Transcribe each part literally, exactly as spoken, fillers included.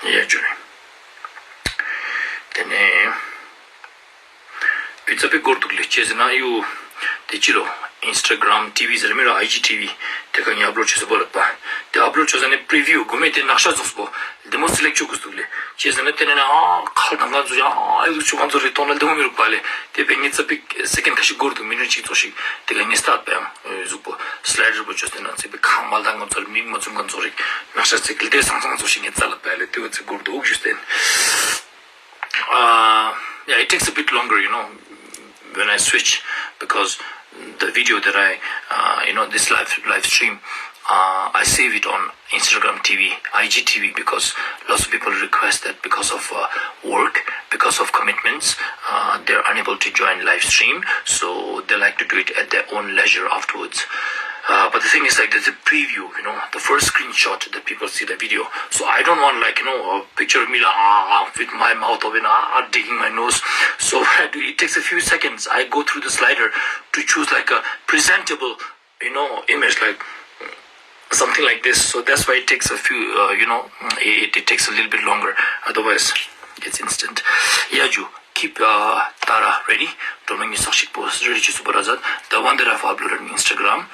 ཡ་ཇུ་རེ། ཏེ་ནེ་ཨི་ཙ་པིག་གོར་དུག་ལེ། ཅི་ཟེར་ན་ཡུ་ཏེ་ཅི་ལོ་ཨིན་སྟ་གྲམ་ཊི་ཝི་ཟེར་མི་ར་ཨའི་ཇི་ཊི་ཝི་ཏེ་ཀ་ངའེ་ཨབ་ལོཌ་ཅོས་སེ་བོ་ལ་པ། ཏེ་ཨབ་ལོཌ་ཅོས་ཟ་ནེ་པྲི་ཝིའུ་གོ་མེ་ཏེ་ནག་ཤ་ཙོགས་པོ་ཏེ་མོ་སི་ལེཀྚ་ཅོ་གོས་དུག་ལེ། ཅི་ཟེར་ན་ཏེ་ནེ་ཨ་ཁལ་དང་ག་ཙོགས་ཡ་ཨ་ཨི་ཙོགས་ཅོ་ག་ཙོགས་རེ་ཏོན་ལ་ཏེ་མོ་མི་རུག་པ་ལེ། ཏེ་བས་ངའེ་ཙ་པིག་སེ་ཀེན་ག་ཤི་གོར་དུག་མི་ནཊ་ཅིག་ཙོགས་ཤིག་ཏེ་ཀ་ངའེ་སི་ཊཱཊ་པ་ཡང་ཟུགས་པོ་སི་ལའིཌ་ར་བོ་ཅོས་ཏེ་ན་ཙ་པིག་ཁ་མ་ལྡང་ག་ཙོགས་རེ་མིག་མ་ཙུམ་ག་ཙོགས་རེ་ནག་ཤ་ཙིག་ལ་ཏེ་སང་སང་ཙོགས་ཤིག་ངའེ་ཙ་ལ་པ་ལེ་ཏེ་བོ་ཙིག་གོར་དུག་ཞུས་ཏེ། Uh, yeah, it takes a bit longer, you know, when I switch because the video that I, uh, you know, this live live stream, uh, I save it on Instagram T V, I G T V because lots of people request that because of uh, work, because of commitments, uh, they're unable to join live stream, so they like to do it at their own leisure afterwards. Uh, but the thing is, like, there's a preview, you know, the first screenshot that people see the video. So I don't want, like, you know, a picture of me, like, ah, with my mouth open, ah, digging my nose. So what I do, it takes a few seconds. I go through the slider to choose, like, a presentable, you know, image, like something like this. So that's why it takes a few, uh, you know, it, it takes a little bit longer. Otherwise, it's instant. Yeah, Ju. Keep uh, Tara ready. སྒྲོལ་མ་ཉིས་སྟོང་ཞིག་པོ་སི་རེ་ཅི་སུ་བོ་ར་ཟད། The one that I've uploaded on Instagram,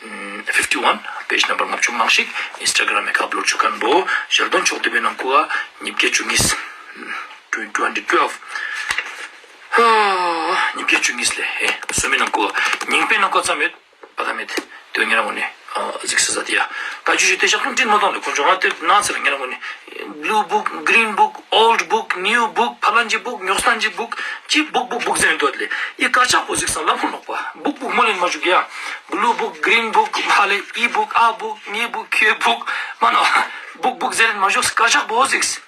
mm, fifty-one, page number ལྔ་བཅུ་ང་གཅིག Instagram ཨེ་ཀ་ཨབ་ལོཌ་ཅོ་ཁན་བོ་ཞལ་འདོན་ཆོག་ཏེ་བའི་ནང་ཁུ་བ་ཉིས་བརྒྱ་བཅུ་གཉིས། Twenty twelve. ཉིས་བརྒྱ་བཅུ་གཉིས་ལེ། ཨེ་སོ་མི་ནང་ཁུ་བ་ཉིང་པའི་ནང་ཁུ་བ་ཙམ་ཡོད། པ་ད་མེད། ཏེ་ཉེ་རང་ངོ་ནེ་ཨ་གཟིགས་ས་ཟ་ཏེ་ཡ། ད་ཅི་ཞུ་ཏེ་ཞག་ཐུང་ཏིན་མ་ཏོང་ལེ་ཁོང་ཆོ་ང་ཏེ་ན་ཚེ་ར་ཉེ་རང་ངོ་ནེ་blue book, green book, old book, new book, ཕ་ལན་ཇི་བུག་ཉོག་སན་ཇི་བུག་ཅི་བུག་བུག་བུག་ཟེར་ཏེ་དོད་ལེ། ཨི་དཀར་ཆག་པོ་གཟིགས་ས་ལ་ཕུ་ནོག་པ། བུག་བུག་མོལ་ལེན་མ་ཞུགས་ཡ། blue book, green book ཕ་ལེ་ཨི་བུག་ཨ་བུག་ངའེ་བུག་ཁྱོའེ་བུག་མ་ནོག། བུག་བུག་ཟེར་ལེན་མ་ཞུགས། དཀར་ཆག་པོ་གཟིགས།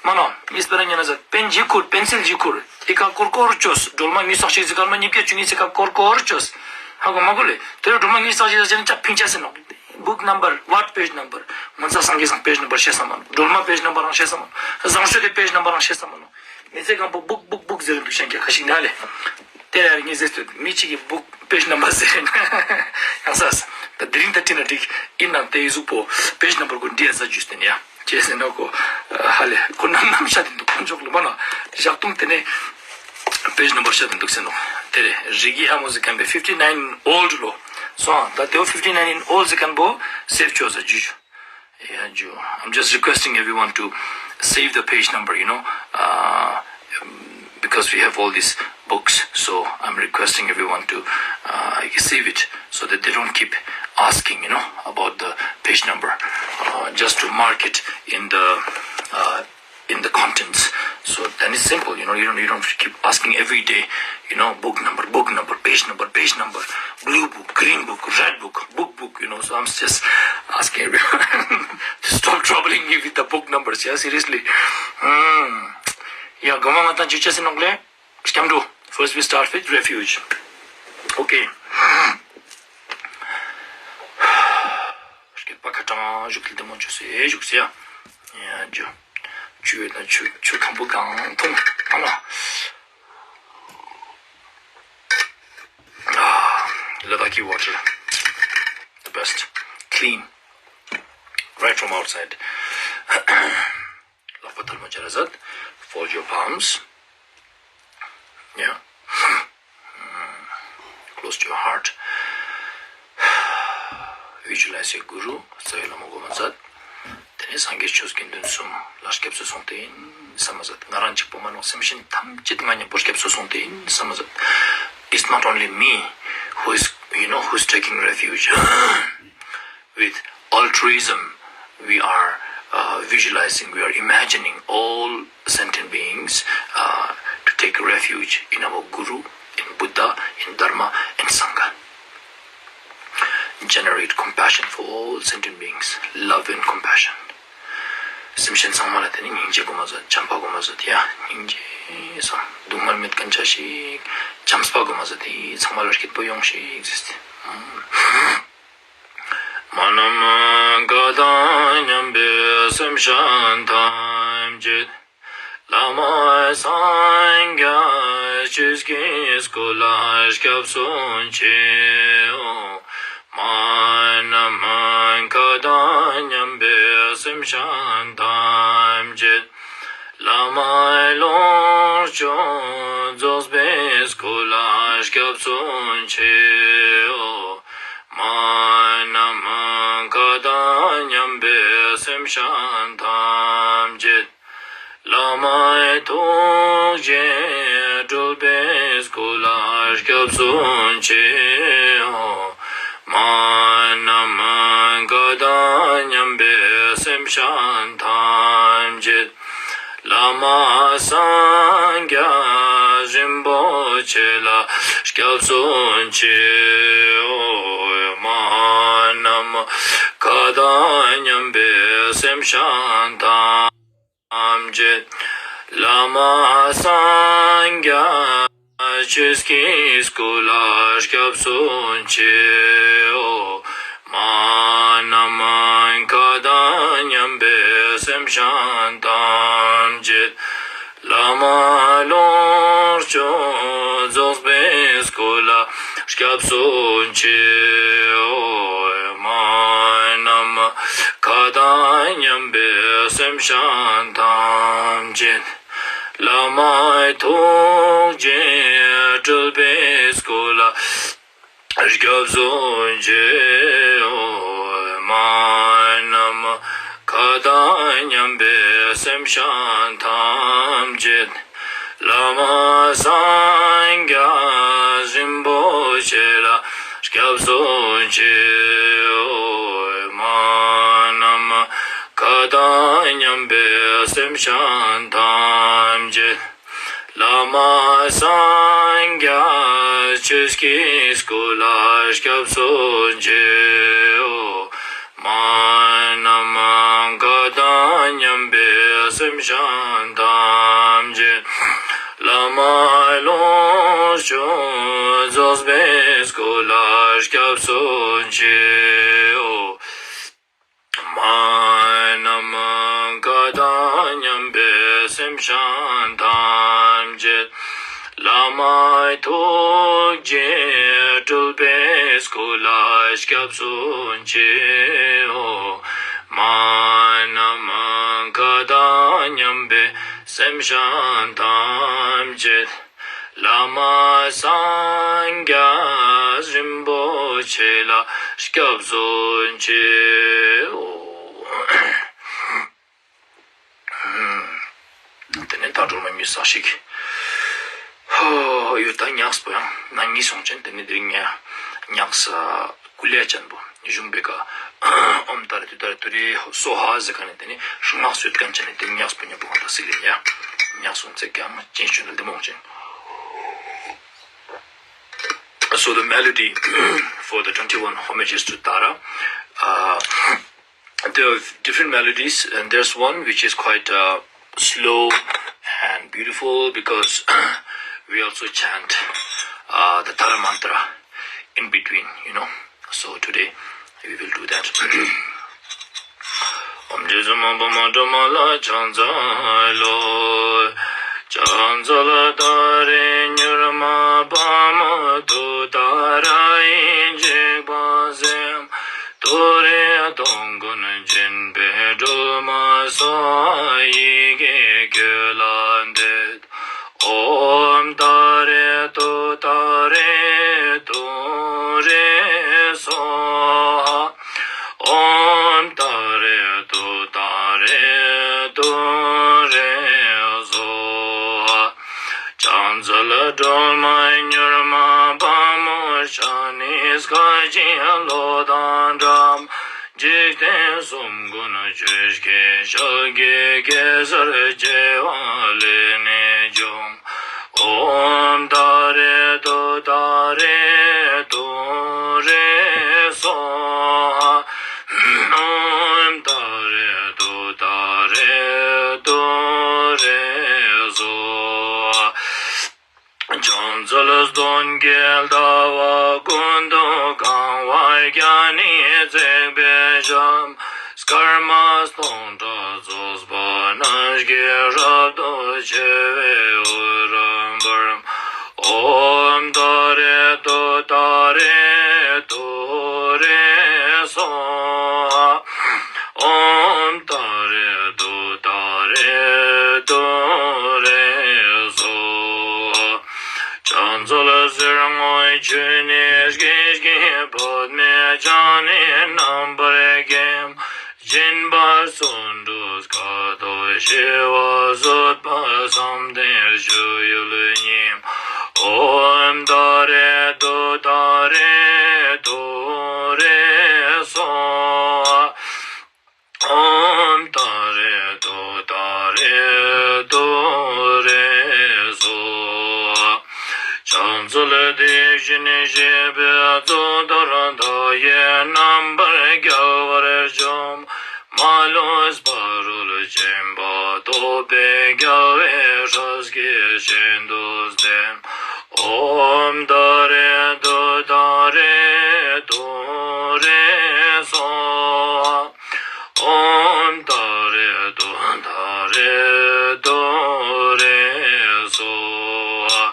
མ་ནོག། ཉིས་པ་ར་ཉེ་ན་ཟ་པེན་ཇི་ཁུར་པེན་སིལ་ཇི་ཁུར། ཨི་ཀ་ཀོར་ཀོར་ཅོས། སྒྲོལ་མ་ཉིས་སྟོང་ཞིག་ཟེར་ཀར་མ་ཉིས་བརྒྱ་བཅུ་གཉིས་ཨི་ཀ་ཀོར་ཀོར་ཅོས། ཧ་གོ་མ་གོ་ལེ། ཏེ་རུ་སྒྲོལ་མ་ཉིས་སྟོང་ཞིག་ཟེར་ན་ཅ་ཕིང་ཆ་ཟེར་ནོག། Book number, what page number? ངོ་ཚ་སངས་རྒྱས་སང་པེཇ་ནམ་བར་ཤེས་ས་མ་ནོག། སྒྲོལ་མ་པེཇ་ནམ་བར་རང་ཤེས་ས་མ་ནོག། བཟང་སྤྱོད་དེ་པེཇ་ནམ་བར་རང་ཤེས་ས་མ་ནོག། མི་ཚེ་གང་པོ་བུག་བུག་བུག་ཟེར་དུག་ཤན་ཀྱང་ཁ་ཤིག་ན་ལེ། ཏེ་ཡ་ངེ་ཟེར་དུག་མི་ཅིག་གི་བུག་པེཇ་ནམ་བར་ཟེར་ན་ཡང་ས་ས། ད་དེ་རིང་ད་ཏི་ན་འགྲིག་ཨིན་ནང་ཏེ་ཡི་གཟུགས་པོ་པེཇ་ནམ་བར་གོ་འདི་ཡ་ཟ་ཇུས་ཏེ་ནི་ཡ། ཅེས་ཟེར་ན་ཁོ་ཧ་ལེ་ཁོ་ནམ་ནམ་ཤ་དེ་དུག་ཁོང་ཆོག་ལོ་མ་ན་ཞག་ཐུང་ཏེ་ནེ་པེཇ་ནམ་བར་ཤ་དེ་དུག་ཟེར་ནོག། ཏེ་རེ་རིག་གི་ཧ་མོ་ཟེར་ཁན་པེ་fifty nine old ལོ་སོང་ད་ཏེ་བོ་fifty nine old ཟེར་ཁན་བོ་སེབ་ཅོས་ས་ཇུ་ཇུ། Yeah, Ju. I'm just requesting everyone to save the page number, you know, uh, because we have all these books. So I'm requesting everyone to uh, save it so that they don't keep asking, you know, about the page number. Uh, just to mark it in the uh, in the contents. So then it's simple, you know, you don't you don't keep asking every day, you know, book number, book number, page number, page number, blue book, green book, red book, book book, you know. So I'm just asking everyone to stop troubling me with the book numbers. Yeah, seriously. ཡ་གོ་མ་ང་ཏང་ཅི་ཅེས་ནོག་ལེ། སྐྱབས་འགྲོ། First we start with refuge. Okay. སྐྱེད་པ་ཁ་ཏང་བཞུགས་ལ་དེ་མོ་ཅོས་སེ་བཞུགས་སེ་ཡ། ཡ་ཇུ། ཆུ་ཡོད་ན་ཆུ་ཆུ་ཁམ་བུ་གང་འཐུང་ཨ་ན། Ah, Ladakhi water, the best, clean, right from outside. ལག་པ་ཐལ་མོ་སྦྱར་ཟེར། Fold your palms. Yeah. Close to your heart. Visualize your guru. རྩ་བའི་བླ་མ་གོ་མ་ཟེར། ཏེ་ནེ་སངས་རྒྱས་ཆོས་དགེ་འདུན་གསུམ་ལ་སྐྱབས་སུ་སོང་སྟེ་ཨིན་སམ་མ་ཟད། ང་རང་གཅིག་པོ་མ་ནོག། སེམས་ཅན་ཐམས་ཅད་ང་ཉམ་པོ་སྐྱབས་སུ་སོང་སྟེ་ཨིན་སམ་མ་ཟད། It's not only me who is, you know, who's taking refuge. With altruism, we are uh, visualizing, we are imagining all sentient beings uh, to take refuge in our Guru, in Buddha, in Dharma, in Sangha. Generate compassion for all sentient beings, love and compassion. སེམས་ཅན་ཚང་མ་ལ་ཏེ་ནེ་སྙིང་རྗེ་གོ་མ་ཟེར། བྱམས་པ་གོ་མ་ཟེར། ཡ་སྙིང་རྗེ་སང་སྡུག་བསྔལ་མེད་ཁན་ཆ་ཞིག་བྱམས་པ་གོ་མ་ཟེར། ཏེ་ཚང་མ་ལ་སྐྱིད་པོ་ཡོང་ཞིག་ཟེར་ཏེ། མ་ནམ་མཁའ་དང་མཉམ་པའི་སེམས་ཅན་ཐམས་ཅད། བླ་མ་སངས་རྒྱས་ཆོས་ཀྱི་སྐུ་ལ་སྐྱབས་སུ་མཆིའོ། མ་ནམ་མཁའ་དང་མཉམ་པའི་སེམས་ཅན་ཐམས་ བླ་མའི་ལོངས་སྤྱོད་རྫོགས་པའི་སྐུ་ལ་སྐྱབས་སུ་མཆིའོ། མ་ནམ་མཁའ་དང་མཉམ་པའི་སེམས་ཅན་ཐམས་ཅད། བླ་མའི་ཐུགས་རྗེས་སྤྲུལ་པའི་སྐུ་ལ་སྐྱབས་སུ་མཆིའོ། མ་ནམ་མཁའ་དང་མཉམ་པའི་སེམས་ཅན་ཐམས་ཅད། བླ་མ་སངས་རྒྱས་རིན་པོ་ཆེ་ལ་སྐྱབས་སུ་མཆིའོ། མ་ནམ་མཁའ་དང་མཉམ་པའི་སེམས་ཅན་ཐམས་ཅད། བླ་མ་སངས་རྒྱས་ཆོས་ཀྱི་སྐུ་ལ་སྐྱབས་སུ་མཆིའོ། མ་ནམ་མཁའ་དང་མཉམ་པའི་སེམས་ཅན་ཐམས་ཅད། བླ་མ་ལོངས་སྤྱོད་རྫོགས་པའི་སྐུ་ལ་སྐྱབས་སུ་མཆིའོ། མ་ནམ་མཁའ་དང་མཉམ་པའི་སེམས་ཅན་ཐམས་ཅད། བླ་མའི་ཐུགས་རྗེས་སྤྲུལ་པའི་སྐུ་ལ་སྐྱབས་སུ་མཆིའོ། མ་ནམ་མཁའ་དང་མཉམ་པའི་སེམས་ཅན་ཐམས་ཅད། བླ་མ་སངས་རྒྱས་རིན་པོ་ཆེ་ལ་སྐྱབས་སུ་མཆིའོ། མ་ནམ་མཁའ་དང་མཉམ་པའི་སེམས་ཅན་ཐམས་ཅད། བླ་མ་སངས་རྒྱས་ཆོས་ཀྱི་སྐུ་ལ་སྐྱབས་སུ་མཆིའོ། མ་ནམ་མཁའ་དང་མཉམ་པའི་སེམས་ཅན་ཐམས་ཅད། བླ་མ་ལོངས་སྤྱོད་རྫོགས་པའི་སྐུ་ལ་སྐྱབས་སུ་མཆིའོ། མ་ནམ་མཁའ་དང་མཉམ་པའི་སེམས་ཅན་ཐམས་ཅད། བླ་མའི་ཐུགས་རྗེས་སྤྲུལ་པའི་སྐུ་ལ་སྐྱབས་སུ་མཆིའོ། མ་ནམ་མཁའ་དང་མཉམ་པའི་སེམས་ཅན་ཐམས་ཅད། བླ་མ་སངས་རྒྱས་རིན་པོ་ཆེ་ལ་སྐྱབས་སུ་མཆིའོ། ཏེ་ནེ་ད་སྒྲོལ་མ་མི་ས་ཞིག་ཧོ་ཡོད། ད་ཉགས་པོ་ཡང་ན་ཉིས་སོང་ཅན། ཏེ་ནེ་དེ་རིང་ཉགས་ཀུ་ལེ་ཅན་པོ་ཞུམ་པེ་ཀ་ཨོཾ་ཏཱ་རེ་ཏུཏྟཱ་རེ་ཏུ་རེ་སྭཱ་ཧཱ་ཟེར་ཁན་ནི་ཏེ་ནེ་སྔགས་སུ་ཡོད་ཁན་ཅན་ནི་ཏེ་ནེ་ཉགས་པོ་ཉག་པོ་གང་ལྟ་སིག་ལེ་ཉག་ཉགས་སོང་ཙེ་ཀྱང་ཅན་ཞུ་ན་ལྡེ་མོ་ཅན། So the melody for the twenty-one homages to Tara, uh, there are different melodies, and there's one which is quite uh, slow and beautiful because we also chant uh, the Tara mantra in between, you know. So today we will do that. ཨོཾ་རྗེ་བཙུན་མ་འཕགས་མ་སྒྲོལ་མ་ལ་ཕྱག་འཚལ་ལོ། ཕྱག་འཚལ་ཏཱ་རེ་མྱུར་མ་དཔའ་མོ་ཏུཏྟཱ་ར་ཡིས་འཇིགས་པ་སེལ། ཏུ་རེ་གདོང་ཀུན་འབྱིན་པའི་སྒྲོལ་མ་སྭཱ་ཧཱ་ཡི་གེས་ཁྱོད་ལ་འདུད། ཨོཾ་ཏཱ་རེ་ཏུཏྟཱ་རེ་ཏུ་རེ་སྭཱ་ཧཱ། ཨོཾ་ཏཱ་རེ་ཏུཏྟཱ་རེ་ཏུ་རེ་སྭཱ་ཧཱ། ཕྱག་འཚལ་སྒྲོལ་མ་མྱུར་མ་དཔའ་མོ་ཤ་ནི་སྐད་ཅིག་གློག་དང་འདྲ། འཇིག་རྟེན་གསུམ་མགོན་ཆུ་སྐྱེས་ཞལ་གྱི་གེ་སར་བྱེ་བ་ལས་ནི་བྱུང་། ཨོཾ་ཏཱ་རེ་ཏུཏྟཱ་རེ་ཏུ་རེ་སྭཱ་ཧཱ། ཨོཾ་ཏཱ་རེ་ཏུཏྟཱ་རེ་ཏུ་རེ་སྭཱ་ཧཱ། ཕྱག་འཚལ་སྟོན་ཀའི་ཟླ་བ་ཀུན་ཏུ་གང་བ་རྒྱ་ནི་བརྩེགས་པའི་ཞབས། སྐར་མ་སྟོང་ཕྲག་ཚོགས་པ་སྣང་བརྒྱའི་རབ་ཏུ་ཕྱེ་བའི་འོད་རབ་འབར། ཨོཾ་ཏཱ་རེ་ཏུཏྟཱ་རེ་ཏུ་རེ་སྭཱ་ཧཱ། ཨོཾ་ཏཱ་རེ་ཏུཏྟཱ་རེ་ སྐྱེམས། སྦྱིན་པ་བརྩོན་འགྲུས་དཀའ་ཐུབ་ཞི་བ་བཟོད་པ་བསམ་གཏན་སྤྱོད་ཡུལ་ཉིད། ཨོཾ་ཏཱ་རེ་ཏུཏྟཱ་རེ་ཏུ་རེ་སྭཱ་ཧཱ། ཨོཾ་ཏཱ་རེ་ཏུཏྟཱ་རེ་ཏུ་རེ་སྭཱ་ཧཱ། ཕྱག་འཚལ་དེ་བཞིན་གཤེགས་པའི་གཙུག་ཏོར་མཐའ་ཡས་རྣམ་པར་རྒྱལ་བར་བཅོམ། མ་ལུས་ཕ་རོལ་ཕྱིན་པ་ཐོབ་པའི་རྒྱལ་བའི་སྲས་ཀྱི་ཞིང་དུ་གསོལ། ཨོཾ་ཏཱ་རེ་ཏུཏྟཱ་རེ་ཏུ་རེ་སྭཱ་ཧཱ། ཨོཾ་ཏཱ་རེ་ཏུཏྟཱ་རེ་ཏུ་རེ་སྭཱ་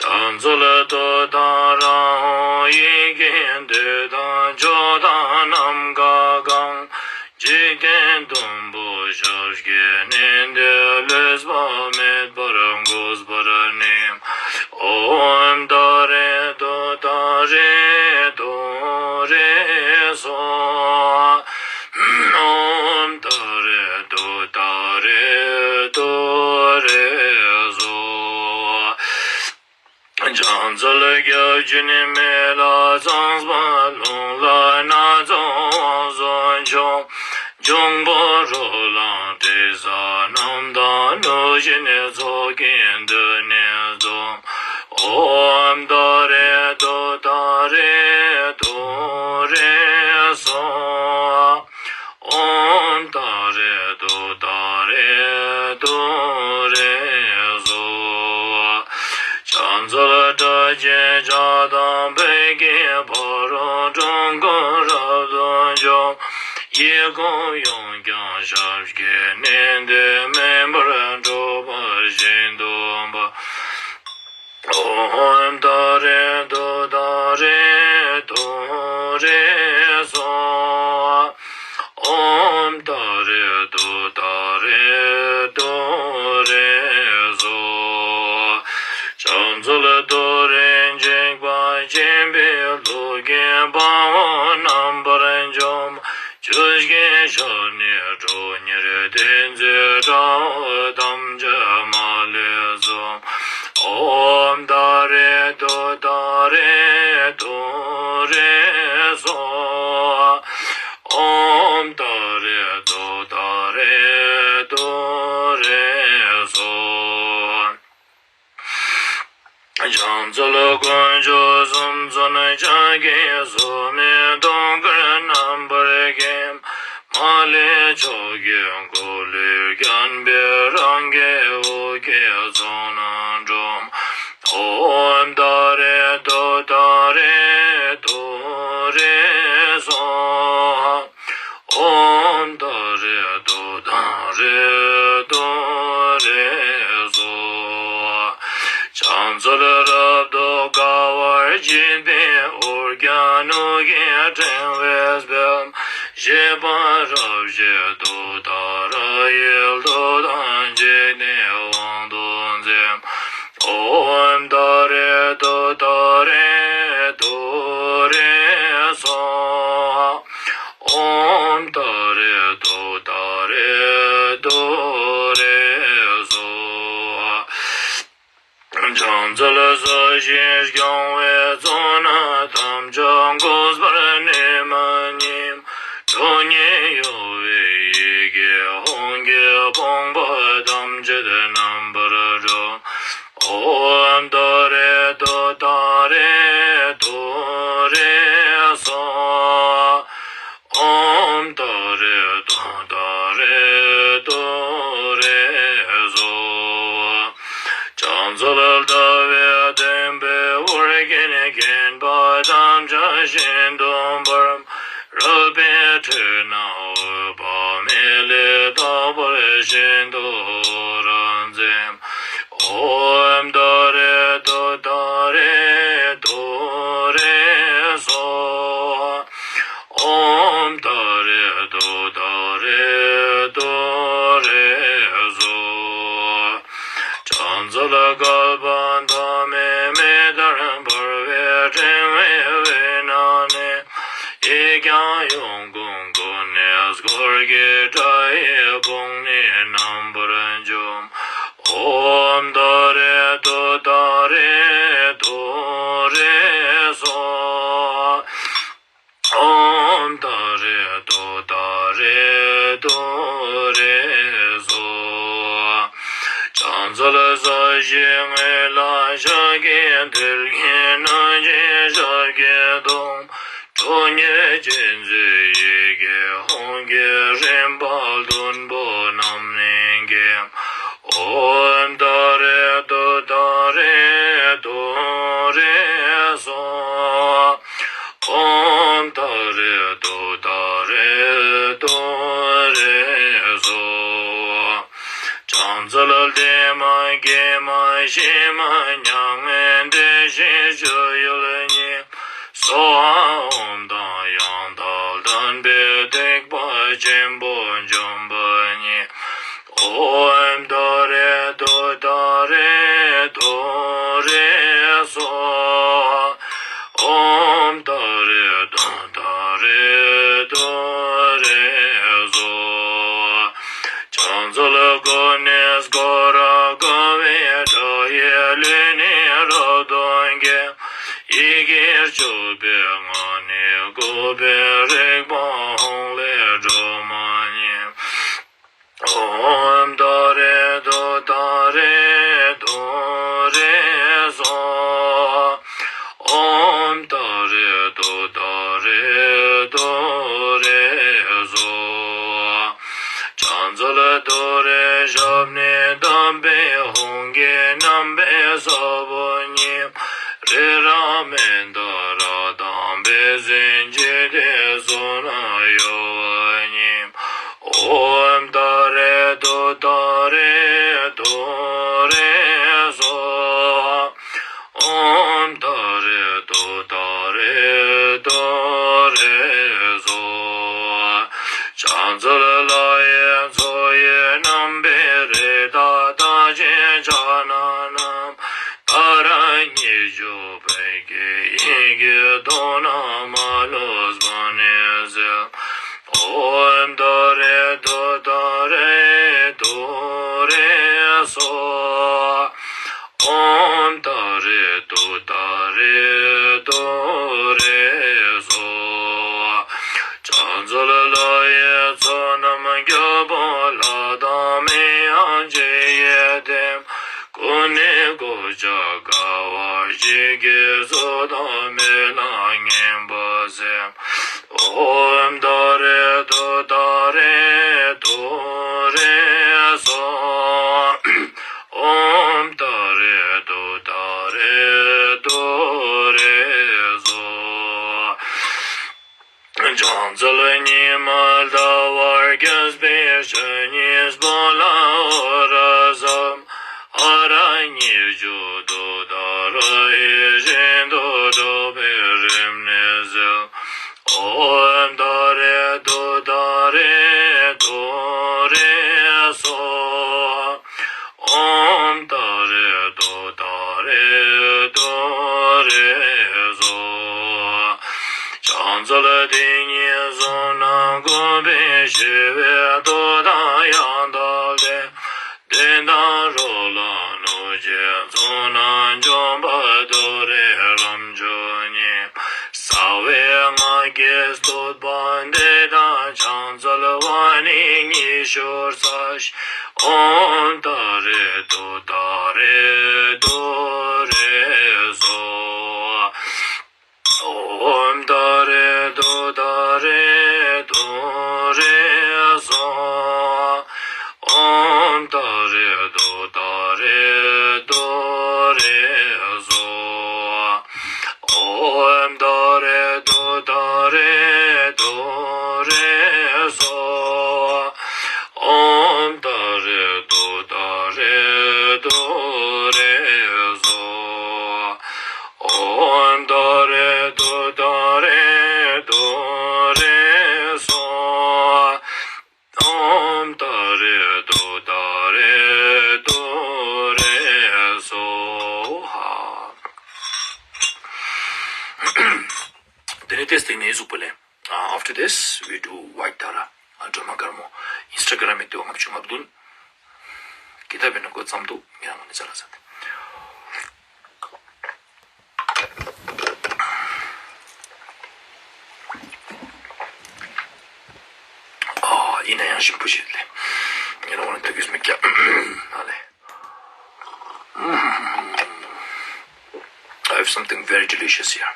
ཧཱ། ཕྱག་འཚལ་ཏུཏྟཱ་ར་ཧཱུྃ་ཡི་གེ་བདུད་དང་ཕྱོགས་དང་ནམ་མཁའ་གང་། འཇིག་རྟེན་གཏུམ་པོ་ཞབས་ཀྱིས་མནན་ཏེ་ལུས་པ་མེད་པར་འགུགས་པར་ནུས། ཨོཾ་ཏཱ་རེ་ཏུཏྟཱ་རེ་ཏུ་རེ་སྭཱ་ཧཱ། ཨོཾ་ཏཱ་རེ་ཏུཏྟཱ་རེ་ཏུ་རེ་སྭཱ་ཧཱ། ཕྱག་འཚལ་བརྒྱ་བྱིན་མེ་ལྷ་ཚངས་པ་རླུང་ལྷ་སྣ་ཚོགས་དབང་ཕྱུག་འབྱུང་པོ་རོ་ལངས་དྲི་ཟ་རྣམས་དང་གནོད་སྦྱིན་ཚོགས་ཀྱིས་མདུན་ནས་འཛོམས། ཨོཾ་ཏཱ་རེ་ཏུཏྟཱ་རེ་ཏུ་རེ་སྭཱ་ཧཱ། ཨོཾ་ཏཱ་རེ་ཏུཏྟཱ་རེ་ཏུ་རེ་སྭཱ་ཧཱ། ཕྱག་འཚལ་སྒྲ་གཅན་ཕྱག་དང་བོད་ཀྱི་ཕ་རོལ་འཁྲུལ་འཁོར་རབ་ཏུ་འཇོམས། ཡི་དམ་ཡོངས་བསྐྱངས་ཞབས་ཀྱིས་མནན་ཏེ་མེ་འབར་འཁྲུག་པ་ཤིན་ཏུ་འབར། ཨོཾ་ཏཱ་རེ་ཏུཏྟཱ་རེ་ཏུ་རེ་སྭཱ་ཧཱ། ཨོཾ་ཏཱ་རེ་ཏུཏྟཱ་རེ་ཏུ་རེ་སྭཱ་ཧཱ། ཕྱག་འཚལ་ཏུ་རེ་འཇིགས་པ་སྦྱིན་པའི་ལུས་ཀྱི་དཔའ་བོ་རྣམ་པར་འཇོམས། ཆུ་སྐྱེས་ཞལ་ནི་ཁྲོ་གཉེར་ཏེ་མཛེས་དྲ་བ་ཐམས་ཅད་མ་ལུས་འཇོམས། ཨོཾ་ཏཱ་རེ་ཏུཏྟཱ་རེ་ཏུ་རེ་སྭཱ་ཧཱ། ཨོཾ་ཏཱ་རེ་ཏུཏྟཱ་རེ་ཏུ་རེ་སྭཱ་ཧཱ། ཕྱག་འཚལ་དཀོན་མཆོག་གསུམ་མཚོན་ཕྱག་གི་ཟུར་མའི་གདུང་དཀར་རྣམ་པར་བརྒྱན། མ་ལུས་ཕྱོགས་ཀྱི་འཁོར་ལོས་བརྒྱན་པའི་རང་གི་འོད་ཀྱི་ཚོགས་རྣམས་འཇོམས། ཨོཾ་ཏཱ་རེ་ཏུཏྟཱ་རེ་ཏུ་རེ་སྭཱ་ཧཱ། ཨོཾ་ཏཱ་རེ་ཏུཏྟཱ་རེ་ཏུ་རེ་སྭཱ་ཧཱ། ཕྱག་འཚལ་རབ་ཏུ་དགའ་བར་བརྗིད་པའི་འོད་ཀྱང་ནུབ་ཀྱི་ཕྲེང་བས་སྤེལ། བཞད་པ་རབ་བཞད་ཏུཏྟཱ་ར་ཡི་མཐུ་དང་འཇིག་རྟེན་དབང་དུ་མཛད། ཨོཾ་ཏཱ་རེ་ཏུཏྟཱ་རེ་ཏུ་རེ་སྭཱ་ཧཱ། ཨོཾ་ཏཱ་རེ་ཏུཏྟཱ་རེ་ཏུ་རེ་སྭཱ་ཧཱ། ཕྱག་འཚལ་ས་གཞི་སྐྱོང་བའི་ཚོགས་རྣམས་ཐམས་ཅད་འགུགས་པར་ནུས་མ་ཉིད། ཁྲོ་གཉེར་གཡོ་བའི་ཡི་གེ་ཧཱུྃ་གི་དཔུང་པ་ཐམས་ཅད་རྣམ་པར་སྒྲོལ། ཨོཾ་ཏཱ་རེ་ཏུཏྟཱ་རེ་ཏུ་རེ་སྭཱ་ཧཱ། ཨོཾ་ཏཱ་རེ་ཏུཏྟཱ་རེ་ཏུ་རེ་སྭཱ་ཧཱ། ཕྱག་འཚལ་ཟླ་བའི་སྟོན་པའི་འོད་ཀྱིས་མཁྱེན་པ་ཐམས་ཅད་ཤིན་ཏུ་འབར། རལ་པའི་ཁྲོད་ན་འོད་དཔག་མེད་ལས་རྟག་པར་ཤིན་ཏུ་འོད་རབ་མཛད། ཨོཾ་ཏཱ་རེ་ཏུཏྟཱ་རེ་ཏུ་རེ་སྭཱ་ཧཱ། ཨོཾ་ཏཱ་རེ་ཏུཏྟཱ་རེ་ཏུ་རེ་སྭཱ་ཧཱ། ཕྱག་འཚལ་བསྐལ་པ་ཐ་མའི་མེ་ལྟར་འབར་བའི་ཕྲེང་བའི་དབུས་ན་གནས། ཡིད་ཀྱང་ཡོངས་བསྐོར་མགོན་ གི་སྒྲ་ཡི་བོང་ནི་རྣམ་པར་འཇོམས། ཨོཾ་ཏཱ་རེ་ཏུཏྟཱ་རེ་ཏུ་རེ་སྭཱ་ཧཱ། ཨོཾ་ཏཱ་རེ་ཏུཏྟཱ་རེ་ཏུ་རེ་སྭཱ་ཧཱ། བྱང་རྩལ་ས་གཞི་ལྔའི་ལྷ། ཞབས་ཀྱི་མཐིལ་གྱིས་བསྣུན་ཅིང་ཞབས་ཀྱི་གདུང་ཁྲོ་གཉེར་ཅན་མཛད། ཡི་གེ་ཧཱུྃ་གི་རིམ་པ་བདུན་པོ་རྣམས་ནི་འགེམས། ཨོཾ་ཏཱ་རེ་ཏུཏྟཱ་རེ་ཏུ་རེ་སྭཱ་ཧཱ། ཨོཾ་ཏཱ་རེ་ཏུཏྟཱ་རེ་ཏུ་རེ་སྭཱ་ཧཱ། བྱང་རྩལ་ལྡན་མ་དགྱེས་མ་ཞི་མ་མྱ་ངན་འདས་ཞི་སྤྱོད་ཡུལ་ཉིད། སྭཱ་ཧཱ། ཨོཾ་དང་ཡང་དག་ལྡན་པའི་ཐེག་པ་ཆེན་པོ་འཇོམས་པ་ཉིད། ཨོཾ་ཏཱ་རེ་ཏུཏྟཱ་རེ་ཏུ་རེ་སྭཱ་ཧཱ། ཨོཾ་ཏཱ་རེ་ཏུཏྟཱ་རེ་ཏུ་རེ་སྭཱ་ཧཱ། བྱང་རྩལ་ཀུན་ནས་བསྐོར་རབ་བསྐོར་བའི་སྒྲ་ཡིས་ལུས་ནི་རབ་ཏུ་འགེམས། ཡི་གེར་གྱུར་པའི་ངག་ནི་བཀོད་པའི་རིག་པ་ཧཱུྃ་ལས་སྒྲོལ་མ་ཉིད། ཨོཾ་ཏཱ་རེ་ཏུཏྟཱ་རེ་ཏུ་རེ་སྭཱ་ཧཱ། ཨོཾ་ཏཱ་རེ་ཏུཏྟཱ་རེ་ཏུ་རེ་སྭཱ་ཧཱ། བྱང་རྩལ་ཏུ་རེའི་ཞབས་ནི་བསྡམས་པས་ཧཱུྃ་གི་རྣམ་པའི་ས་བོན་ཉིད། རི་རབ་མནྡ་ར་དང་འབིགས་བྱེད་འཇིག་རྟེན་གཙུག་ན་གཡོ་བ་ཉིད། ཨོཾ་ཏཱ་རེ་ཏུཏྟཱ་རེ་ཏུ་རེ་སྭཱ་ཧཱ། ཨོཾ་ཏཱ་རེ་ཏུཏྟཱ་རེ་ཏུ་རེ་སྭཱ་ཧཱ། བྱང་རྩལ་ལྷ་ཡི་མཚོ་ཡི་རྣམ་པའི་རི་དྭགས་རྟགས་ཅན་ཕྱག་ན་བསྣམས། ཏཱ་ར་གཉིས་བརྗོད་བོད་ཀྱི་ཡི་གེ་མདོག་ནག་མ་ལུས་པ་ནི་སེལ། ཨོཾ་ཏཱ་རེ་ཏུཏྟཱ་རེ་ཏུ་རེ་སྭཱ་ཧཱ། ཨོཾ་ཏཱ་རེ་ཏུཏྟཱ་རེ་ཏུ་རེ་སྭཱ་ཧཱ། བྱང་རྩལ་ལྷ་ཡི་ཚོགས་རྣམས་རྒྱལ་པོ་ལྷ་དང་མི་ཡང་ཇི་ཡི་དེམ། ཀུན་ནས་གོ་ཆ་དགའ་བ་བཞི་གིས་གཙུག་ཏོར་མེ་ལྷ་ངན་པ་སེལ། ཨོཾ་ཏཱ་རེ་ཏུཏྟཱ་རེ་ཏུ་རེ་སྭཱ་ཧཱ། ཨོཾ་ཏཱ་རེ་ཏུཏྟཱ་རེ་ཏུ་རེ་སྭཱ་ཧཱ། བྱང་རྩལ་ཉི་མ་ཟླ་བར་རྒྱས་པའི་ཆོས་ཉིད་སྤོ་ལ་འོད་རབ་ཟབ། ཨ་ར་གཉིས་བརྗོད་ཏུཏྟཱ་ར་ཡི་ཞིང་དུ་འགྲོ་བའི་རིམས་ནད་སེལ། ཨོཾ་ཏཱ་རེ་ཏུཏྟཱ་རེ་ཏུ་རེ་སྭཱ་ཧཱ། ཨོཾ་ཏཱ་རེ་ཏུཏྟཱ་རེ་ཏུ་རེ་སྭཱ་ཧཱ། བྱང་རྩལ་དེ་ཉིད་གཟུགས་རྣམས་བཀོད་པའི་ཞི་བའི་མཐུ་དང་ཡང་དག་ལྡན། གདོན་དང་རོ་ལངས་གནོད་སྦྱིན་ཚོགས་རྣམས་འཇོམས་པ་ཏུ་རེ་རབ་མཆོག་ཉིད། རྩ་བའི་སྔགས་ཀྱི་བསྟོད་པ་འདི་དང་། བྱང་རྩལ་བ་ནི་གཉིས་སྦྱོར་རྩ་ཤེ། ཨོཾ་ཏཱ་རེ་ཏུཏྟཱ་རེ་ཏུ་རེ་སྭཱ་ཧཱ། ཨོཾ་ཏཱ་རེ་ཏུཏྟཱ་རེ་ཏུ་རེ་སྭཱ་ཧཱ། ཨོཾ་ཏཱ་རེ་ཏུཏྟཱ་རེ་ཏུ་རེ་སྭཱ་ཧཱ། ཨོཾ་ཏཱ་རེ་ཏུཏྟཱ་རེ་ཏུ་རེ་སྭཱ་ཧཱ། ཨོཾ་ཏཱ་རེ་ཏུཏྟཱ་རེ་ཏུ་རེ་སྭཱ་ཧཱ། ཨོཾ་ཏཱ་རེ་ཏུཏྟཱ་རེ་ཏུ་རེ་སྭཱ་ཧཱ། ཨོཾ་ཏཱ་རེ་ཏུཏྟཱ་རེ་ཏུ་རེ་སྭཱ་ཧཱ། དེ་ནས་དེའི་སྟེང་ནས་གཟུགས་པོ་ལེན། Uh, after this, we do Vaitara, uh, Brahma Karma. ཆ་ག་ར་མེད་དུ་ལྔ་བཅུ་ང་བདུན། ཀི་ཏབ་བི་ནང་ང་ཙམ་དུ་ཉེ་རང་ངོ་ནི་ཅ་ལག་ཟ་སྟེ། ཨ་ཡིན་ན་ཡང་ཞིམ་པོ་ཞིག་ལེ། ཉེ་རང་ངོ་ནི་ཐུགས་མི་སྐྱོ་ཨ་ལེ། I have something very delicious here.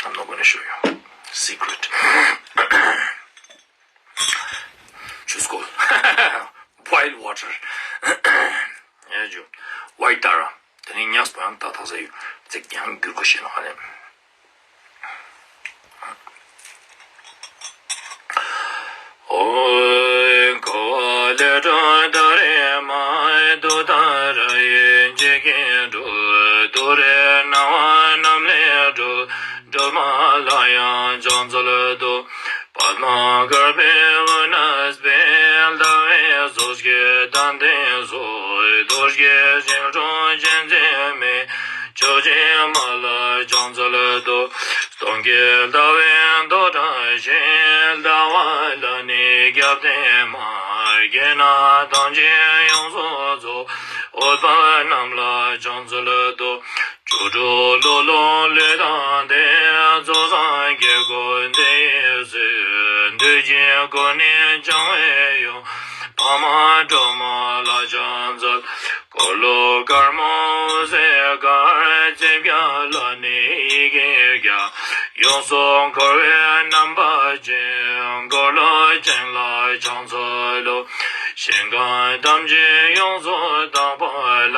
I'm not gonna show you. Secret. ཆུ་སྐོལ། Boil water. ཡ་ཇུ། White taro. དེ་ནི་ཉགས་པོ་ཡང་ཏག་ཏག་ཟ་ཡོད། ཙིག་ཡང་འགྱུར་དགོས་ཤེས་ནོག་ཨ་ལེ། ཨོ། ཀོ་ལེ་ཏྲོ་ཏ་རེ་མ་དུ་ཏ་ར་ཡེ་ཇི་ཀེ་ཏྲོ་ཏུ་རེ་ན་བ་ནམ་ལེ་ཏྲོ་ཏྲོ་མ་ལ་ཡང་ཅང་ཙ་ལ་དོ། པདྨ་དཀར་པོའི་དབུས་ན་སྤེལ་ཟླ་བའི་གཟུགས་ཀྱི་ཏན་ཏན་གཟུགས། རྡོ་རྗེ་ཞིང་ཁྲོ་ཆེན་འཛིན་མའི་ཇོ་བོ་མ་ལ་ཅང་ཙ་ལ་དོ། སྟོང་གི་ཟླ་བའི་མདོ་སྒྲ་ཞིང་ཟླ་བ་ལ་ནི་རྒྱབ་རྟེན་མ། དགེ་སྣ་ཐམས་ཅད་ཡོངས་སུ་རྫོགས། འོད་དཔག་རྣམས་ལ་ཅང་ཙ་ལ་དོ། བཅུ་དྲུག་ལོ་ལོ་ལུས་དང་ལྡན། རྫོགས་སངས་རྒྱས་ཀུན་དེ་ཡི་སྲས། འདུས་བྱས་ཀུན་ནི་འཆང་བའི་ཡུམ། འཕགས་མ་སྒྲོལ་མ་ལ་ཕྱག་འཚལ། འཁོར་ལོ་དཀར་མོ་འོད་ཟེར་དཀར། རྩིབས་བརྒྱད་ལ་ནི་ཡི་གེ་བརྒྱ། ཡོངས་སུ་འཁོར་བའི་རྣམ་པ་ཅན། འཁོར་ལོ་ཅན་ལ་ཕྱག་འཚལ་ལོ། ཞིང་ཁམས་ཐམས་ཅད་ཡོངས་སུ་དག་པ་ལ།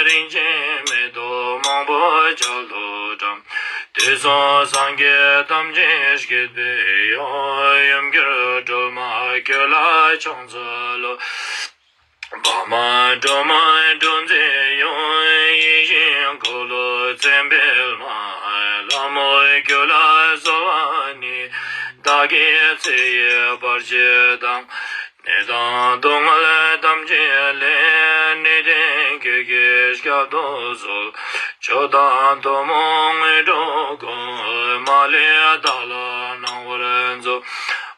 རིན་ཆེན་མེ་ཏོག་མང་པོ་ཕྱག་ཏུ་དྲངས། དུས་གསུམ་སངས་རྒྱས་ཐམས་ཅད་བསྐྱེད་པའི་ཡུམ། ཡུམ་གྱུར་སྒྲོལ་མ་ཁྱོད་ལ་ཕྱག་འཚལ་ལོ། འཕགས་མ་སྒྲོལ་མ་སྒྲོལ་མཛད་ཡུམ། ཡིད་བཞིན་འཁོར་ལོ་བརྩེགས་འཕེལ་མ། ལྷ་མོ་ཁྱོད་ལ་གསོལ་བ་ནི། བདག་གི་ཚེ་ཡི་བར་ཆད་དང་། ནད་དང་སྡུག་བསྔལ་ཐམས་ཅད་ལས། ནད་ལྡན་ཁྱོད་ཀྱིས་བསྐྱབ་ཏུ་གསོལ། མཆོག་དང་ཐུན་མོང་དངོས་གྲུབ་ཀུན། མ་ལུས་བདག་ལ་གནང་བར་མཛོད།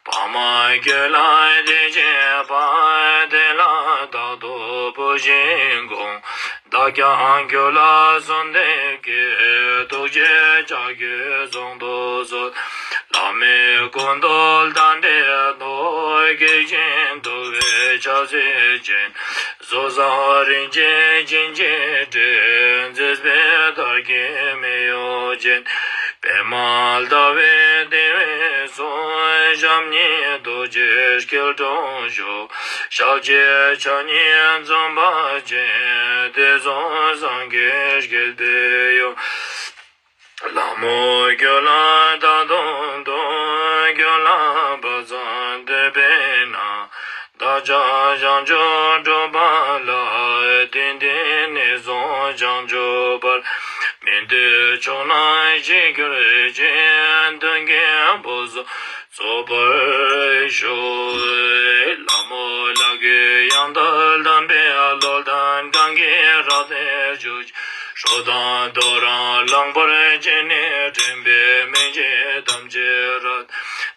འཕགས་མ་ཁྱོད་ལ་དད་བྱེད་པ། དེ་ལ་རྟག་ཏུ་བུ་བཞིན་དགོངས། བདག་ཀྱང་ཁྱོད་ལ་གསོལ་འདེབས་ཀྱི། ཐུགས་རྗེའི་ཕྱག་རྒྱས་སྩོལ་དུ་གསོལ། བླ་མེད་སྐུ་མདོག་དང་འདྲ་མདོག། སྐྱེས་ཆེན་ཐུབ་པའི་ཕྱག་རྩལ་ཅན། གཟུགས་བཟང་རིན་ཆེན་ཅན་གྱི་སྲས། མཛེས་པའི་དར་གྱི་མིག་ཡོར་ཅན། པདྨ་ཟླ་བའི་ཏེ་བའི་གཟུགས། ཞབས་གཉིས་རྡོ་རྗེའི་སྐྱིལ་ཀྲུང་བཞུགས། ཞབས་ཕྱི་ཕྱག་གཉིས་འཛུམ་པ་ཅན། དུས་གསུམ་སངས་རྒྱས་བསྐྱེད་པའི་ཡུམ། ལྷ་མོ་ཁྱོད་ལ་བདག་སྟོན་ཏོ། ཁྱོད་ལ་བག་ཙམ་བསྟོད་པས་ན། བདག་ཅག་བྱང་ཆུབ་སྒྲུབ་པ་ལ། དུས་མཐའི་ནད་གསུམ་བྱང་ཆུབ་བར། མི་འདོད་ཕྱོགས་རྣམས་ཞི་གྱུར་ཅིང་། མཐུན་རྐྱེན་ཕུན་སུམ་ཚོགས་པར་ཤོག། ལྷ་མོ་ལག་གི་ཡང་དག་བསྡམས་པའི་བློ་ལྡན་གང་གིས་རབ་བརྟན་བཅུ། སྲོག་དང་དོ་རུང་བླངས་པར་བྱས་ནས། འདྲེན་པའི་སྨན་དཔྱད་ཐམས་ཅད་རབ།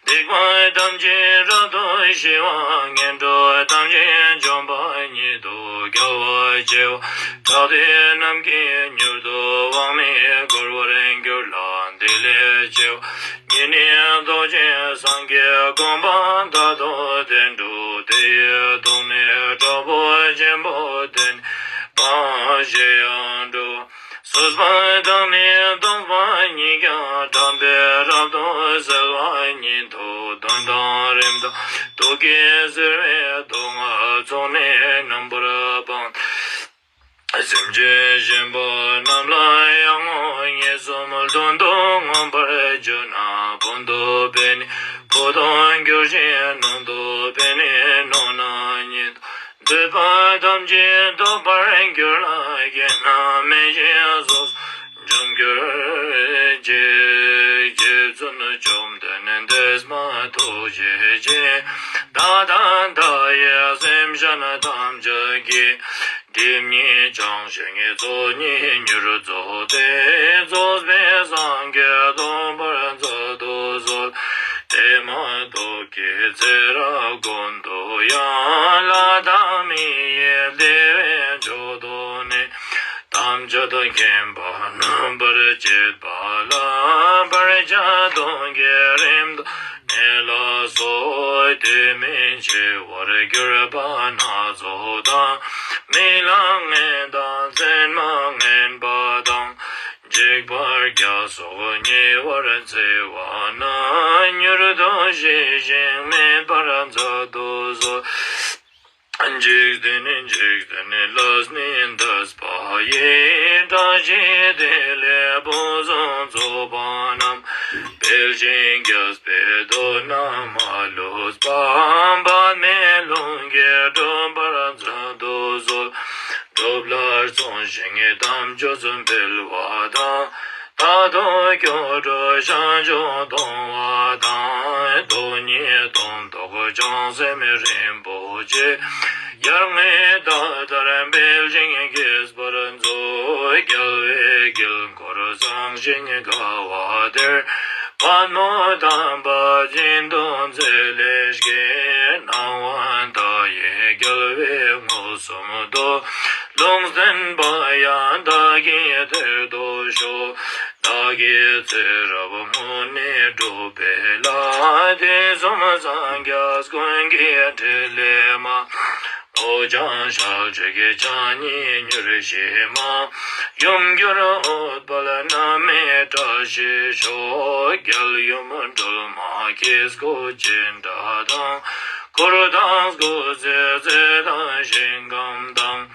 སྡིག་པ་ཐམས་ཅད་རབ་ཏུ་ཞི་བ། ངན་འགྲོ་ཐམས་ཅད་འཇོམས་པ་ཉིད་དོ། རྒྱལ་བ་བྱེ་བ་ཕྲག་སྟེང་རྣམས་ཀྱིས། མྱུར་དུ་དབང་མེད་བསྐོར་བར་འགྱུར་ལ། འདི་ལས་ཆེ་བ་ཉིད་ནི་རྡོ་རྗེ་སངས་རྒྱས། དགོངས་པ་མཐའ་ཐུག་བདེ་འགྲོ་སྟེ། ཐོག་མེད་དྲག་པོ་ཆེན་པོ་དེ་ནི། སྤང་བྱེད་ཡང་འགྲོ་བ་སོས་པ་དང་ནི། སྡོམ་པ་ཉིད་ཀྱང་དྲག་པས་རབ་ཏུ་གསལ་བ་ཉིད་དོ། གདོན་དང་རིམས་དང་དུག་གིས་གཟིར་བའི་སྡུག་བསྔལ། ཚོགས་ནི་རྣམ་པར་སྤངས་ཏེ། སེམས་ཅན་གཞན་པ་རྣམས་ལ་ཡང་ངོ་། ངན་སོང་གདོན་དུ་མངོན་པར་གྱུར་ན། ཕུང་དུ་ཕན་ནི་ཕུང་དུ་འགྱུར་ཞིང་། ནང་དུ་ཕན་ནི་ནང་ན་ཉིད་དོ། འདོད་པ་ཐམས་ཅད་ཐོབ་པར་འགྱུར་ལ། རྒྱལ་རྣམས་སྨིན་ཞིང་སོ་སོར་འཇོམས་གྱུར་ཅིག། རྗེ་བཙུན་བཅོམ་ལྡན་འདས་མ་ཐུགས་རྗེ་ཅན། བདག་དང་བདག་གི་སེམས་ཅན་ཐམས་ཅད་ཀྱི། སྒྲིབ་གཉིས་བྱང་ཞིང་ཚོགས་གཉིས་མྱུར་རྫོགས་ཏེ། རྫོགས་པའི་སངས་རྒྱས་ཐོབ་པར་མཛད་དུ་གསོལ། དེ་མ་ཐག་ ཡི་ཚེ་རབས་ཀུན་ཏུ་ཡང་ལྷ་དང་མི་ཡི་བདེ་བའི་མཆོག་ཏུ་གནས། ཐམས་ཅད་མཁྱེན་པ་རྣམ་པར་བྱེད་པ་ལ། བར་ཆད་གདོན་བགེགས་རིམས་དང་ནད་ལ་སོགས། དུས་མིན་འཆི་བར་གྱུར་པ་སྣ་ཚོགས་དང་། རྨི་ལམ་ངན་དང་མཚན་མ་ངན་པ་དང་། འཇིགས་པ་བརྒྱ་སོགས་ཉེ་བར་འཚེ་བ་ན། མྱུར་དུ་ཞི་ཞིང་མེད་པར་མཛད་དུ་གསོལ། འཇིག་རྟེན་ནི་འཇིག་རྟེན་ནི་ལས་ནི་འདས་པ་ཡི། བཀྲ་ཤིས་བདེ་ལེགས་ཕུན་སུམ་ཚོགས་པ་རྣམས། འཕེལ་ཞིང་རྒྱས་པའི་དོན་རྣམས་མ་ལུས་པ། འབད་མེད་ལྷུན་གྱིས་གྲུབ་པར་མཛད་དུ་གསོལ། སྒྲུབ་ལ་བརྩོན་ཞིང་དམ་ཆོས་འཕེལ་བ་དང་། རྟག་ཏུ་སྐྱོ་སྒྲུབ་བྱང་ཆུབ་གཏོང་བ་དང་། སྟོང་ཉིད་སྟོང་ཐོབ་བྱང་སེམས་རིན་པོ་ཆེ། ཡར་ངོའི་ཟླ་ལྟར་འཕེལ་ཞིང་རྒྱས་པར་མཛོད། རྒྱལ་བའི་དཀྱིལ་འཁོར་བཟང་ཞིང་དགའ་བ་དེར། པདྨོ་དམ་པ་སྦྱིན་བདག་མཛོད་ལས་སྐྱེས། སྣང་བ་མཐའ་ཡས་རྒྱལ་བའི་མངོན་སུམ་དུ། ལུང་བསྟན་པ་ཡང་བདག་གིས་དེར་ཐོབ་ཤོག། བདག་གིས་ཚེ་རབས་སྔོན་ནས་བསྒྲུབས་པའི་ལྷ། དུས་གསུམ་སངས་རྒྱས་ཀུན་གྱི་ཕྲིན་ལས་མ། སྔོ་ལྗང་ཞལ་བཅུ་གི་ཕྱག་གཉིས་མྱུར་ཞི་མ། ཡུམ་གྱུར་ཨུཏྤལ་བསྣམས་པའི་བཀྲ་ཤིས་ཤོག། རྒྱལ་ཡུམ་སྒྲོལ་མ་སྐྱེ་སྒོ་ཅི་འདྲ་དང་། འཁོར་དང་སྐུ་ཚེ་ཚད་དང་ཞིང་ཁམས་དང་།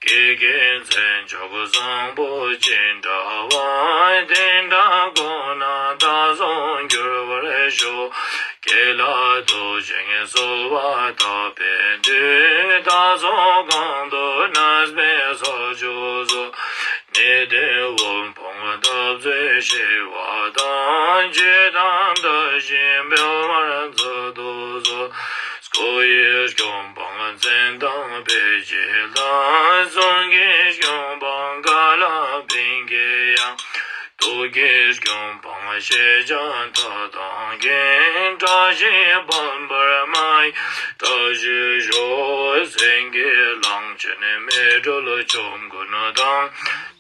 སྐྱེ་རྒུའི་མཚན་མཆོག་བཟང་པོ་ཅི་འདྲ་བ། དེ་འདྲ་ཀུན་ནས་བདག་སོགས་འགྱུར་བར་ཤོག། སྐྱེ་ལ་དུག་ཅན་གསོལ་བ་བཏབ་པའི་མཐུས། བདག་སོགས་གང་དུ་གནས་པའི་ས་ཕྱོགས་སུ། ནད་དང་དབུལ་ཕོངས་འཐབ་རྩོད་ཞི་བ་དང་། ཇི་ལྟར་བདག་བཞིན་འཕེལ་བར་མཛད་དུ་གསོལ། སྐུ་ཡི་སྐྱོན་སྤངས་མཚན་དང་དཔེ་བྱད་ལ། གསུང་གི་སྐྱོན་སྤངས་ཀ་ལ་པིང་གི་དབྱངས། ཐུགས་ཀྱི་སྐྱོན་སྤངས་ཤེས་བྱ་མཐའ་དང་མཁྱེན། བཀྲ་ཤིས་པད་འབར་མ་ཡི་བཀྲ་ཤིས་ཤོག། སེང་གེ་གླང་ཆེན་མེ་སྦྲུལ་ཆོམ་རྐུན་དང་།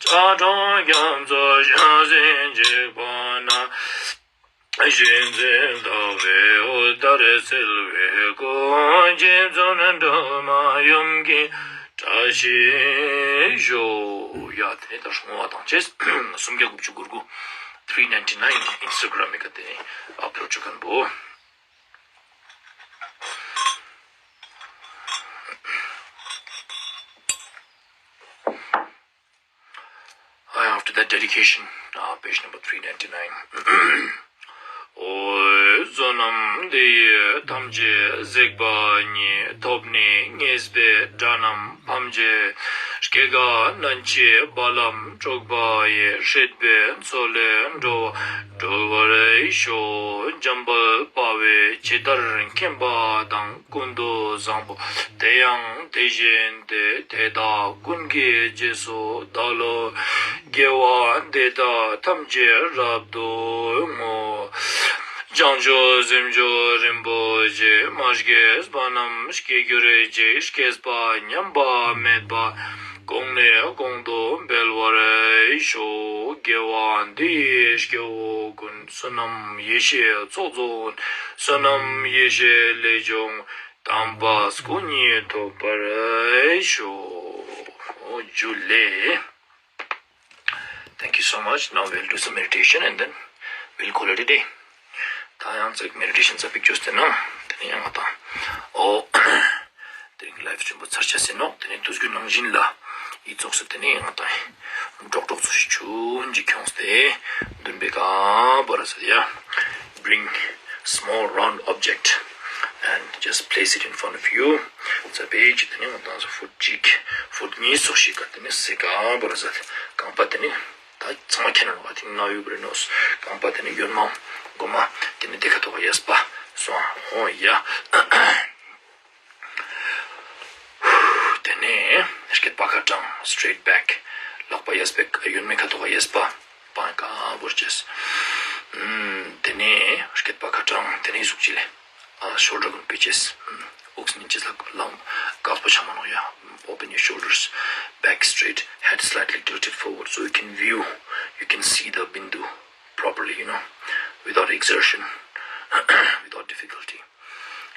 ཕྱག་གྲོགས་རྒྱ་མཚོ་ཞག་བཟུང་འཇིགས་པ་ན། གཞན་འཛིན་ཟླ་བའི་འོད་ལྟར་གསལ་བའི་སྐུ། རྗེ་བཙུན་སྒྲོལ་མ་ཡུམ་གྱི་བཀྲ་ཤིས་ཤོག། ཡ་དེ་ནས་ད་བསྔོ་བ་དང་བཅས་སུམ་བརྒྱ་དགུ་བཅུ་གོ་དགུ། three ninety nine Instagram་མི་ཀ་དེ་ནས་ཨབ་ལོཌ་བྱེད་མཁན་པོ། After that dedication, uh, page number three ninety-nine. འོ། བསོད་ནམས་འདི་ཡིས་ཐམས་ཅད་གཟིགས་པ་ཉིད། ཐོབ་ནས་ཉེས་པའི་དགྲ་རྣམས་ཕམ་བྱས། སྐྱེ་རྒ་ན་འཆིའི་རྦ་རླབས་འཁྲུགས་པ་ཡི། སྲིད་པའི་མཚོ་ལས་འགྲོ་བ་སྒྲོལ་བར་ཤོག། འཇམ་དཔལ་དཔའ་བོས་ཇི་ལྟར་མཁྱེན་པ་དང་། ཀུན་ཏུ་བཟང་པོ་དེ་ཡང་དེ་བཞིན་ཏེ། དེ་དག་ཀུན་གྱི་རྗེས་སུ་བདག་སློབ་ཀྱི། དགེ་བ་འདི་དག་ཐམས་ཅད་རབ་ཏུ་བསྔོ། བྱང་ཆུབ་སེམས་མཆོག་རིན་པོ་ཆེ། མ་སྐྱེས་པ་རྣམས་སྐྱེ་གྱུར་ཅིག། སྐྱེས་པ་ཉམས་པ་མེད་པ། གོང་ནས་གོང་དུ་འཕེལ་བར་ཤོག། དགེ་བ་འདི་ཡིས་སྐྱེ་བོ་ཀུན། བསོད་ནམས་ཡེ་ཤེས་ཚོགས་རྫོགས། བསོད་ནམས་ཡེ་ཤེས་ལས་བྱུང་། དམ་པ་སྐུ་གཉིས་ཐོབ་པར་ཤོག། འོ་ཇུ་ལེ། Thank you so much. Now we'll do some meditation and then we'll call it a day. ད་ཡང་ཙིག་མེ་ཌི་ཊེ་ཤན་ཙ་པིག་ཅོས་ཏེ་ནོག། དེ་ནས་ཡང་ང་ཏང་འོ་དེ་རིང་ལའིབ་ཆེན་པོ་ཚར་ཆ་ཟིན་ནོག། དེ་ནས་དུས་རྒྱུན་ནང་བཞིན་ལ་ཨི་ཙོགས་སེ་དེ་ནས་ང་ཏང་ཀྲོག་ཀྲོག་ཙོགས་ཤིག་ཆུན་ཅིག་ཁྱོངས་ཏེ་འདུན་པའི་ཀ་བོར་ར་ཟེར་ཡ། Bring small round object and just place it in front of you. ཙ་པིག་ཅིག་དེ་ནས་ང་ཏང་ཕུཊ་གཅིག་ཕུཊ་གཉིས་ཙོགས་ཤིག་ག་དེ་ནས་སེ་ཀ་བོར་ར་ཟེར། རྐང་པ་དེ་ནས་ད་ཚང་མ་ཁྱེར་ནོག། ཨ་ཐིང་ན་ཡུ་བི་རི་ནོས། རྐང་པ་དེ་ནས་གཡོན་མ་གོ་མ་དེ་ནས་དེ་ཁ་ཐོག་ག་གཡས་པ་སོང་། འོ་ཡ། དེ་ནས་སྐེད་པ་ཁ་དྲང་། straight back. ལག་པ་གཡས་པའི་གཡོན་མའི་ཁ་ཐོག་ག་གཡས་པ་པང་ཀ་བོར་ཅེས། དེ་ནས་སྐེད་པ་ཁ་དྲང་། དེ་ནས་གཟུགས་ཅི་ལེ། ཨ་ཤོལ་ཌར་གུན་ཕེ་ཅེས། ཨུགས་ནེན་ཅེས་ལ་ལམ་ཀགས་པོ་ཆ་མ་ནོག་ཡ། Open your shoulders, back straight, head slightly tilted forward, so you can view, you can see the Bindu properly, you know, without exertion, without difficulty.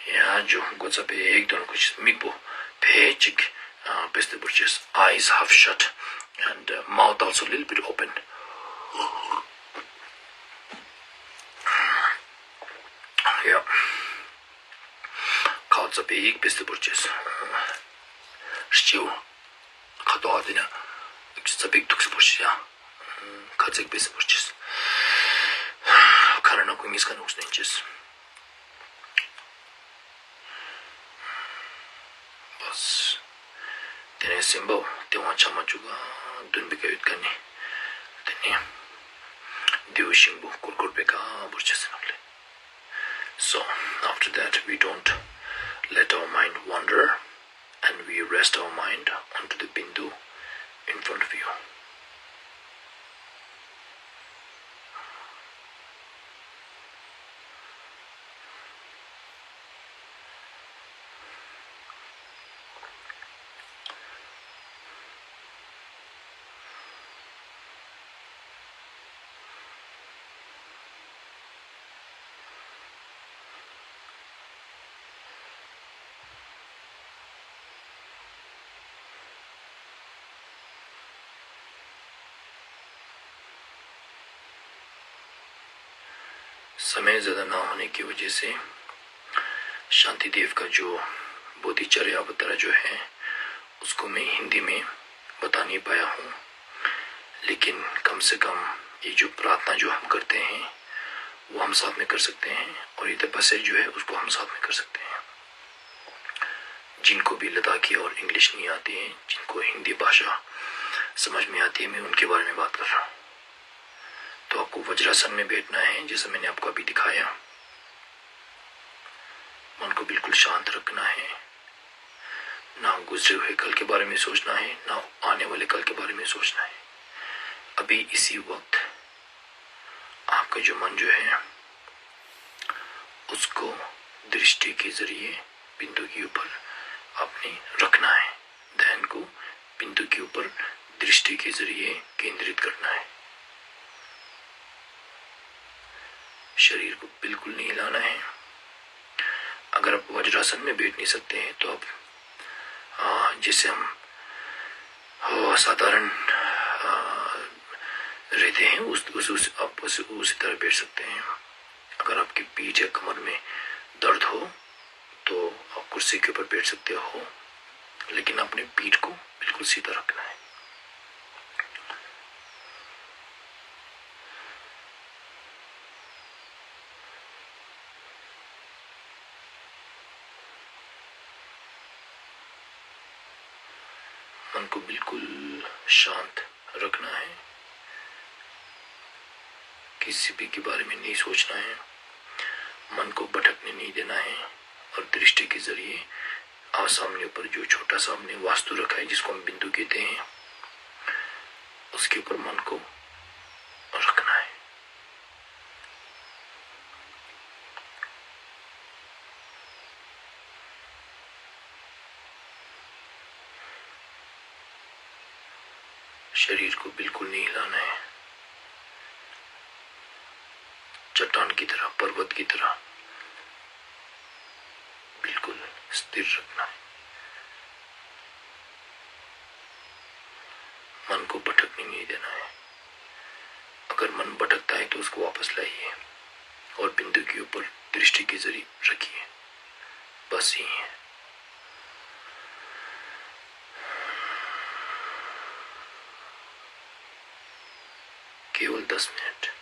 ཡ་ཇུ་གོ་ཚ་པེ་ཡིག་དོན་ཁུ་ཆིས་མིག་པོ་ཕེ་ཅིག་ཨ་པེ་སྟེ་བོར་ཅེས། Eyes half shut and, uh, mouth also little bit open. ཡ། ཁ་ཚ་པེ་ཡིག་པེ་སྟེ་བོར་ཅེས། ཨ་སྤྱི་བོ། ཁ་དོག་ཨ་དེ་ན་ཚ་པིག་ཐུགས་སུ་བོར་ཤི་ཡ། ཁ་ཚིག་པེ་སེ་བོར་ཅེས། ཁ་ར་ན་ཁུ་ཉིས་ཀ་ནུག་སྣེན་ཅེས། བས། དེ་ནས་སེམས་པ་དེ་བང་ཆ་མ་བཅུག་ག་འདུན་པེ་ཀ་ཡོད་ཀ་ནི། དེ་ནས་དེའུ་ཤིང་བུ་ཀུར་ཀུར་པེ་ཀ་བོར་ཅེས་ཟེར་ནོག་ལེ། So, after that, we don't let our mind wander and we rest our mind onto the Bindu in front of you. समय ज़्यादा ना होने की वजह से शांति देव का जो बोधिचर्या अवतारा जो है, उसको मैं हिंदी में बता नहीं पाया हूँ। लेकिन कम से कम ये जो प्रार्थना जो हम करते हैं, वो हम साथ में कर सकते हैं, और ये तपस्या जो है, उसको हम साथ में कर सकते हैं। जिनको भी लद्दाखी और इंग्लिश नहीं आती है, जिनको हिंदी भाषा समझ में आती है, मैं उनके बारे में बात कर रहा हूँ। तो आपको वज्रासन में बैठना है, जैसे मैंने आपको अभी दिखाया। मन को बिल्कुल शांत रखना है। ना गुजरे हुए कल के बारे में सोचना है, ना आने वाले कल के बारे में सोचना है। अभी इसी वक्त आपका जो मन जो है, उसको दृष्टि के जरिए बिंदु के ऊपर आपने रखना है। ध्यान को बिंदु के ऊपर दृष्टि के जरिए केंद्रित करना है। शरीर को बिल्कुल नहीं हिलाना है। अगर आप वज्रासन में बैठ नहीं सकते हैं, तो आप, आ, जैसे हम, आ, साधारण, आ, रहते हैं, उस, उस, उस, आप उस, उसी तरह बैठ सकते हैं। अगर आपकी पीठ या कमर में दर्द हो, तो आप कुर्सी के ऊपर बैठ सकते हो, लेकिन अपने पीठ को बिल्कुल सीधा रखना है। मन को बिल्कुल शांत रखना है। किसी भी के बारे में नहीं सोचना है। मन को भटकने नहीं देना है। और दृष्टि के जरिए आप सामने ऊपर जो छोटा सा हमने वास्तु रखा है, जिसको हम बिंदु कहते हैं, उसके ऊपर मन को रखना है। शरीर को बिल्कुल नहीं हिलाना है। चट्टान की तरह, पर्वत की तरह बिल्कुल स्थिर रखना है। मन को भटकने नहीं देना है। अगर मन भटकता है तो उसको वापस लाइए और बिंदु के ऊपर दृष्टि के जरिए रखिए। बस यही है। केवल दस मिनट।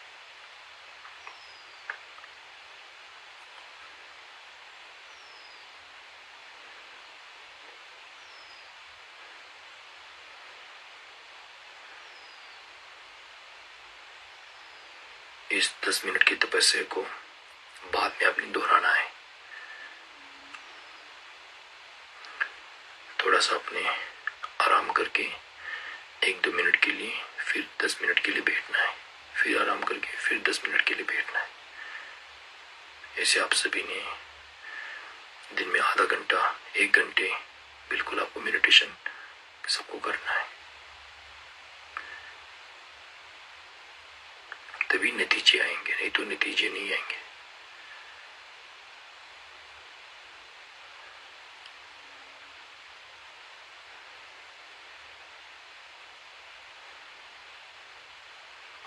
इस दस मिनट की तपस्या को बाद में आपने दोहराना है। थोड़ा सा आपने आराम करके एक दो मिनट के लिए, फिर दस मिनट के लिए बैठना है, फिर आराम करके फिर दस मिनट के लिए बैठना है। ऐसे आप सभी ने आधा घंटा, एक घंटे, बिल्कुल आपको मेडिटेशन सबको करना है, तभी नतीजे आएंगे, नहीं तो नतीजे नहीं आएंगे।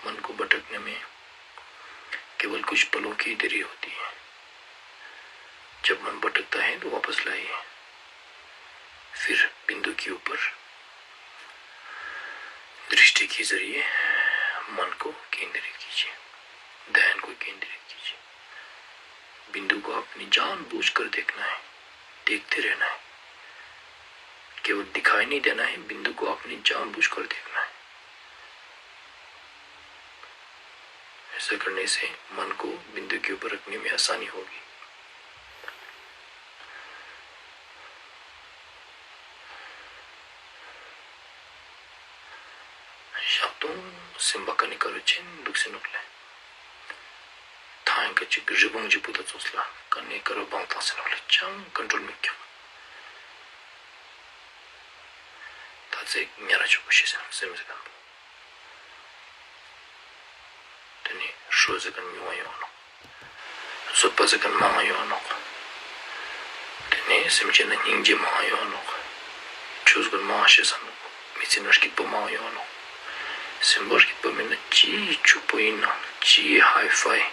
मन को भटकने में केवल कुछ पलों की देरी होती है। जब मन भटकता है तो वापस लाइए, फिर बिंदु के ऊपर दृष्टि के जरिए मन को केंद्रित कीजिए, ध्यान को केंद्रित कीजिए। बिंदु को आपने जानबूझकर देखना है, देखते रहना है। केवल दिखाई नहीं देना है, बिंदु को आपने जानबूझकर देखना है। ऐसा करने से मन को बिंदु के ऊपर रखने में आसानी होगी। ཞག་དང་སེམས་པ་ཀ་ནེ་ཀ་རུ་ཆེན་འདུག་སེ་ནོག་ལེ། ཐང་ཀ་ཅིག་རི་བོང་ཅིག་པོ་ཏ་ཙོགས་ལ་ཀ་ནེ་ཀ་རུ་བང་བཏང་སེ་ནོག་ལེ། ཅང་ཀོན་ཊྲོལ་མི་ཀྱག། ད་ཚེ་ཉ་ར་ཆོག་པོ་ཤེས་སེ་ནོག་སེམས་ཟེར་ཁན་པོ། ཏེ་ནེ་ཧྲོ་ཟེར་ཁན་ཉུང་ང་ཡོང་ནོག། བཟོད་པ་ཟེར་ཁན་མང་ང་ཡོང་ནོག། ཏེ་ནེ་སེམས་ཅན་ལ་སྙིང་རྗེ་མང་ང་ཡོང་ནོག། ཆོས་ཟེར་ཁན་མང་ང་ཤེས་ས་ནོག། མི་ཚེ་ན་སྐྱིད་པོ་མང་ང་ཡོང་ནོག། སེམས་པ་སྐྱིད་པོ་མེད་ན་ཅི་ཕྱུག་པོ་ཨིན་ནང་ཅི་ཧའི་ཕའི་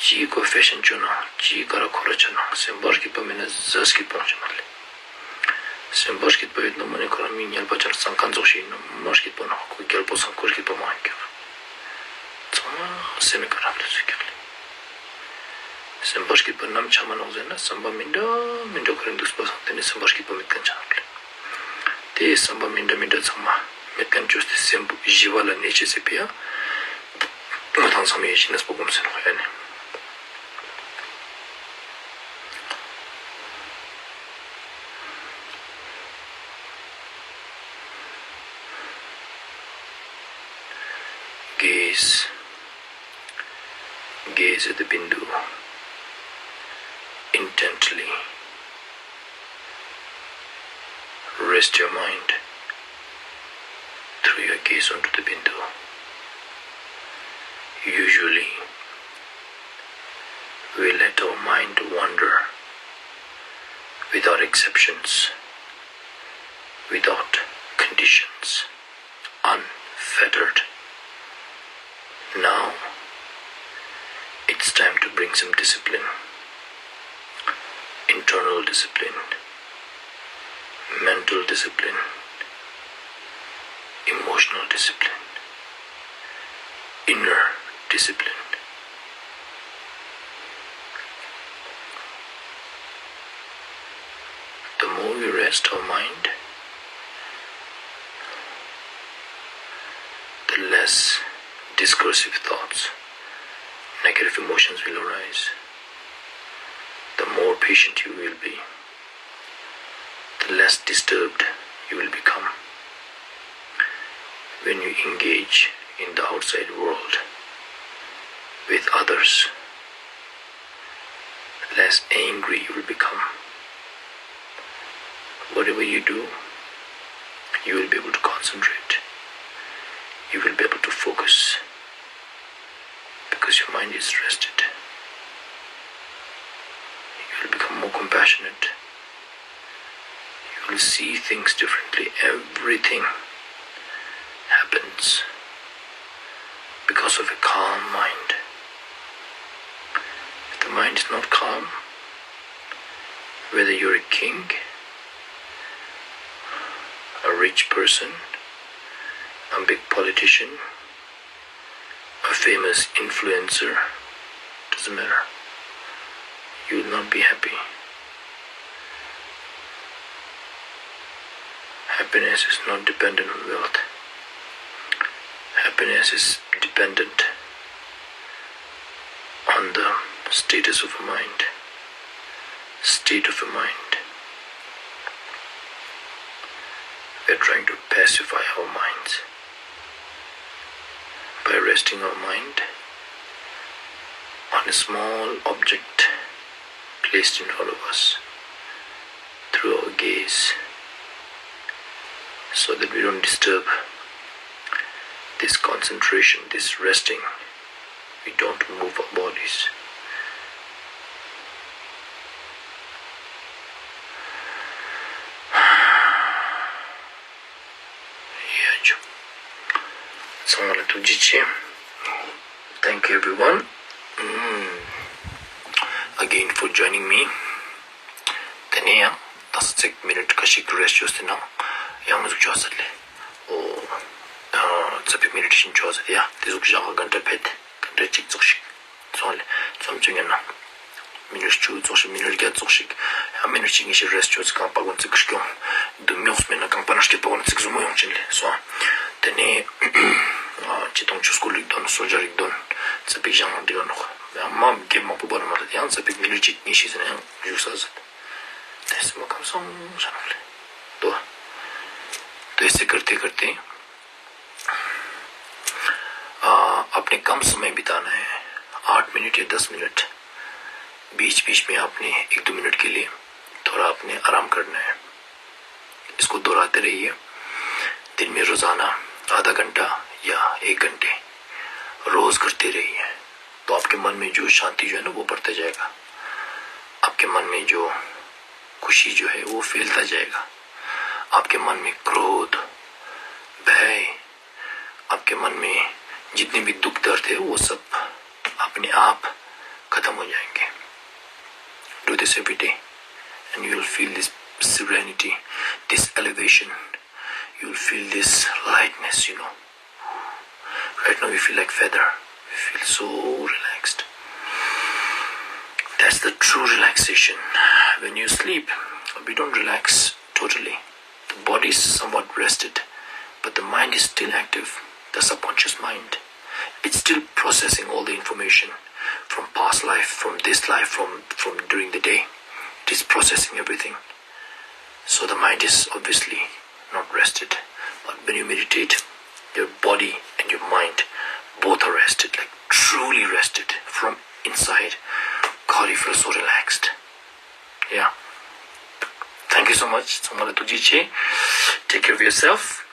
ཅི་ཀོ་ཕེ་ཤན་ཅོ་ནང་ཅི་ཀ་ར་ཁོ་ར་ཆ་ནང་སེམས་པ་སྐྱིད་པོ་མེད་ན་ཟ་སྐྱིད་པོ་ཅོ་མ་ལེ། སེམས་པ་སྐྱིད་པོ་ཡོད་ན་མ་ནེ་ཁོ་རང་མི་ཉལ་པ་ཅར་སང་ཁན་ཙོགས་ཤིག་ཨིན་ན་མ་སྐྱིད་པོ་ནོག། ཁོ་རྒྱལ་པོ་སང་ཁོ་སྐྱིད་པོ་མང་ཡོད་ཀྱག། ཚང་མ་སེམས་ཀ་རང་དུ་ཚུད་ཀྱག་ལེ། སེམས་པ་སྐྱིད་པོ་ནམ་ཆ་མ་ནོག་ཟེར་ན་བསམ་པ་མི་འདྲ་མི་འདྲ་ཁོ་རང་འདུག་པ་སང་ཏེ་ནེ་སེམས་པ་སྐྱིད་པོ་མེད་ཁན་ཆ་ནོག་ལེ། ཏེ་བསམ་པ་མི་འདྲ་མི་འདྲ་ཚང་མ་མེད་ཁན་ཅོས་ཏེ་སེམས་པོ་ཞི་བ་ལ་གནས་ཅེས་སི་ཕི་ཡ་ང་དང་ཚང་མའི་ཞི་གནས་པོ་སྒོམ་སེ་ནོག་ཡ་ནི། Gaze, gaze at the Bindu intently. Rest your mind through your gaze onto the Bindu. Usually, we let our mind wander without exceptions, without conditions, unfettered. Now, it's time to bring some discipline, internal discipline, mental discipline, emotional discipline, inner discipline. The more we rest our mind, the less discursive thoughts, negative emotions will arise. The more patient you will be, the less disturbed you will become. When you engage in the outside world with others, less angry you will become. Whatever you do, you will be able to concentrate. You will be able to focus because your mind is rested. You will become more compassionate. You will see things differently. Everything happens because of a calm mind. If the mind is not calm, whether you're a king, a rich person, a big politician, a famous influencer, doesn't matter. You will not be happy. Happiness is not dependent on wealth. Happiness is dependent on the status of a mind, state of a mind. We are trying to pacify our minds by resting our mind on a small object placed in front of us. so that we don't disturb this concentration, this resting. We don't move our bodies. ཡ་ཇུ། ཚང་མ་ལ་ཐུགས་རྗེ་ཆེ། Thank you everyone, mm, again for joining me. ཏེ་ནེ་ཡང་ཏ་ས་ཚིག་མི་ནིཊ་ཁ་ཤིག་རེསྚ་ཅོས་ཏེ་ནང་ཡང་ཟུག་ཅོས་ལེ། འོ། ཨ་ཙ་པིག་མི་ནིཊ་ཤིག་ཅོས་ཡ། ཏེ་ཟུག་ཞག་ག་གན་ཊ་ཕེད། གན་ཊ་ཅིག་ཙོགས་ཤིག་ཚང་ལེ། ཚོམ་ཅུ་ཉན་ན། མི་ནིཊ་ཅུ་ཙོགས་ཤིག་མི་ནིཊ་བརྒྱད་ཙོགས་ཤིག་ཡང་མི་ནིཊ་ཅིག་ཉིས་ཤིག་རེསྚ་ཅོས་ཏེ་གང་པ་གུན་ཙིག་སྐྱོང་། དུ་མྱོགས་མེད་ན་གང་པ་ན་སྐྱེ་པ་གུན་ཙིག་ཟུ་མོ་ཡོང་ཅན་ལེ་སོང་། ཏེ་ནེ་ཨ་ཅི་ཏོང་ཆུ་སྐོལ་རིག་དོན་སོ་ཇ་རིག་དོན་ཙ་པིག་ཞང་ལ་འདི་ག་ནོག་ཡང་མ་གེ་མང་པོ་བར་མ་ལ་ཡང་ཙ་པིག་མི་ནིཊ་ཅིག་ཉིས་ཤིག་ཟེར་ན་ཡང་ཞུགས་ས་ཟེར། ཏེ་སེམས་པ་ཁམས་སངས་ཤ་ནོག་ལེ། དོ། तो ऐसे करते करते, आ, आपने कम समय बिताना है, आठ मिनट या दस मिनट। बीच बीच में आपने एक दो मिनट के लिए थोड़ा आपने आराम करना है। इसको दोहराते रहिए। दिन में रोजाना आधा घंटा या एक घंटे रोज करते रहिए। तो आपके मन में जो शांति जो है ना, वो बढ़ता जाएगा। आपके मन में जो खुशी जो है, वो फैलता जाएगा। आपके मन में क्रोध, भय, आपके मन में जितने भी दुख दर्द है, वो सब अपने आप खत्म हो जाएंगे। Do this every day, and you will feel this serenity, this elevation. You will feel this lightness, you know. Right now, we feel like feather. We feel so relaxed. That's the true relaxation. When you sleep, we don't relax totally. The body is somewhat rested, but the mind is still active. The subconscious mind, it's still processing all the information from past life, from this life, from, from during the day. It is processing everything. So the mind is obviously not rested. But when you meditate, your body and your mind both are rested, like, truly rested from inside. God, you feel so relaxed. Yeah. Thank you so much. ཚང་མ་ལ་ཐུགས་རྗེ་ཆེ། Take care of yourself.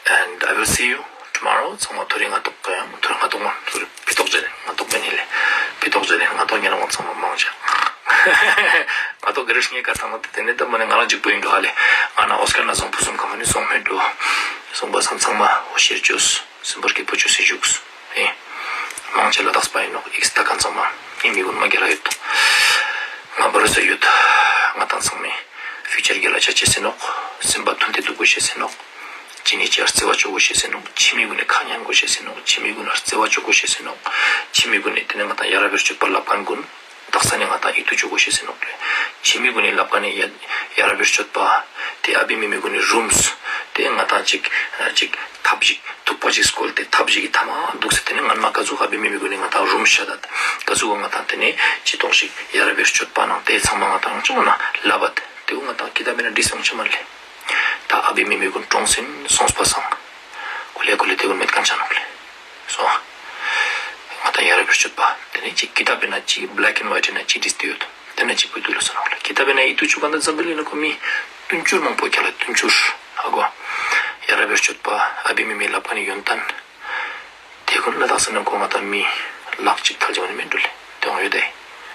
And I will see you tomorrow. ཚང་མ་ཐོ་རེ་ང་ཏོག་ག་ཡང་ཐོ་རེ་ང་ཏོག་མ་ཐོ་རེ་ཕི་ཏོག་ཇེ་ལེ་ང་ཏོག་མེ་ནི་ལེ་ཕི་ཏོག་ཇེ་ལེ་ང་ཏོག་ཉེ་རང་ཚང་མ་མང་ཆེ་ང་ཏོག་ག་རེ་ངེ་ཀ་ཚང་མ་ཏེ་ནེ་ཏ་མ་ནེ་ང་རང་ཅིག་པོ་ཨིན་འགྲོ་ཧ་ལེ། ང་ན་ཨོ་སྐར་ན་སོང་ཕུ་སོང་ཁ་མ་ནི་སོང་མེད་འགྲོ། སོང་པ་སང་ཚང་མ་འོ་ཤེར་ཅོས་སེམས་པ་སྐྱིད་པོ་ཅོས་སེ་བཞུགས། ཨེ། མང་ཆེ་ལ་དྭགས་པ་ཨིན་ནོག་ཨིག་སྟ་ཁན་ཚང་མ་ཨིན་མི་གུན་མ་རྒྱལ་ལ་ཡོད། ང་བར་སོ་ཡོད། ང་དང་ཚང་མའི་ཕིའུ་ཅར་རྒྱལ་ལ་ཆ་ཅེས་ཨིན་ནོག་སེམས་པ་མཐུན་ཏེ་དུག་གོ་ཤེས་ཨིན་ནོག་ཅི་ནེ་ཅི་ཨར་བརྩེ་བ་ཅོ་གོ་ཤེས་ཨིན་ནོག་ཅི་མི་གུན་ནི་ཁ་ཉན་གོ་ཤེས་ཨིན་ནོག་ཅི་མི་གུན་ཨར་བརྩེ་བ་ཅོ་གོ་ཤེས་ཨིན་ནོག་ཅི་མི་གུན་ནི་ཏེ་ནེ་ང་དང་ཡ་ར་བེར་སྤྱོད་པ་ལབ་ཁན་གུན་དག་ས་ནེ་ང་དང་ཡིད་དུ་ཅོ་གོ་ཤེས་ཨིན་ནོག་ལེ། ཅི་མི་གུན་ནི་ལབ་ཁན་ནི་ཡ་ཡ་ར་བེར་སྤྱོད་པ་ཏེ་ཨ་བི་མི་མི་གུན་ནི་རུམས་ཏེ་ང་དང་ཅིག་ཅིག་ཐབ་ཞིག་ཐུག་པ་ཞིག་སྐོལ་ཏེ་ཐབ་ཞིག་གི་ཐ་མ་དུག་སེ་ཏེ་ནེ་ང་མ་ཀ་ཟུག་ཨ་བི་མི་མི་གུན་ནི་ང་དང་རུམས་ཤད་ད་ཀ་ཟུག་ང་དང་ཏེ་ནེ་ཅི་ཏོང་ཞིག་ཡ་ར་བེར་སྤྱོད་པ་ནང་ཏེ་ཚང་མ་ང་དང་ཅི་མོ་ན་ལབ་བད་ཏེ་བོ་ང་དང་ཀི་ཏ་བེ་ན་བྲིས་སོང་ཆ་མ་ལེ། ཏ་ཨ་བི་མི་མི་གུན་གྲོངས་སེ་སོང་པ་སང་ཀུ་ལེ་ཀུ་ལེ་ཏེ་གུན་མེད་ཁན་ཆ་ནོག་ལེ། སོང་། ང་དང་ཡ་ར་བེར་སྤྱོད་པ་ཏེ་ནེ་ཅིག་ཀི་ཏ་བེ་ན་ཅི་བླེག་ཨེན་ཝའིཊ་ན་ཅི་བྲིས་ཏེ་ཡོད། ཏེ་ན་ཅིག་པོ་དུག་ལ་སོང་ནོག་ལེ། ཀི་ཏ་བེ་ན་ཡིད་དུ་ཅོ་ཁན་ད་འཛམ་བུ་གླིང་ན་ཁོ་མི་བདུན་ཅུ་མང་པོ་ཁྱ་ལ་བདུན་ཅུ་ཧ་གོ། ཡ་ར་བེར་སྤྱོད་པ་ཨ་བི་མི་མི་ལབ་ཁན་ནི་ཡོན་ཏན། ཏེ་གུན་ལ་དྭགས་སི་ནང་ཁོ་ང་དང་མི་ལག་ཅིག་ཐལ་ཅེས་མ་ནེ་མེད་འགྲོ་ལེ། ཏེ་བོ་ཡོད་དེ།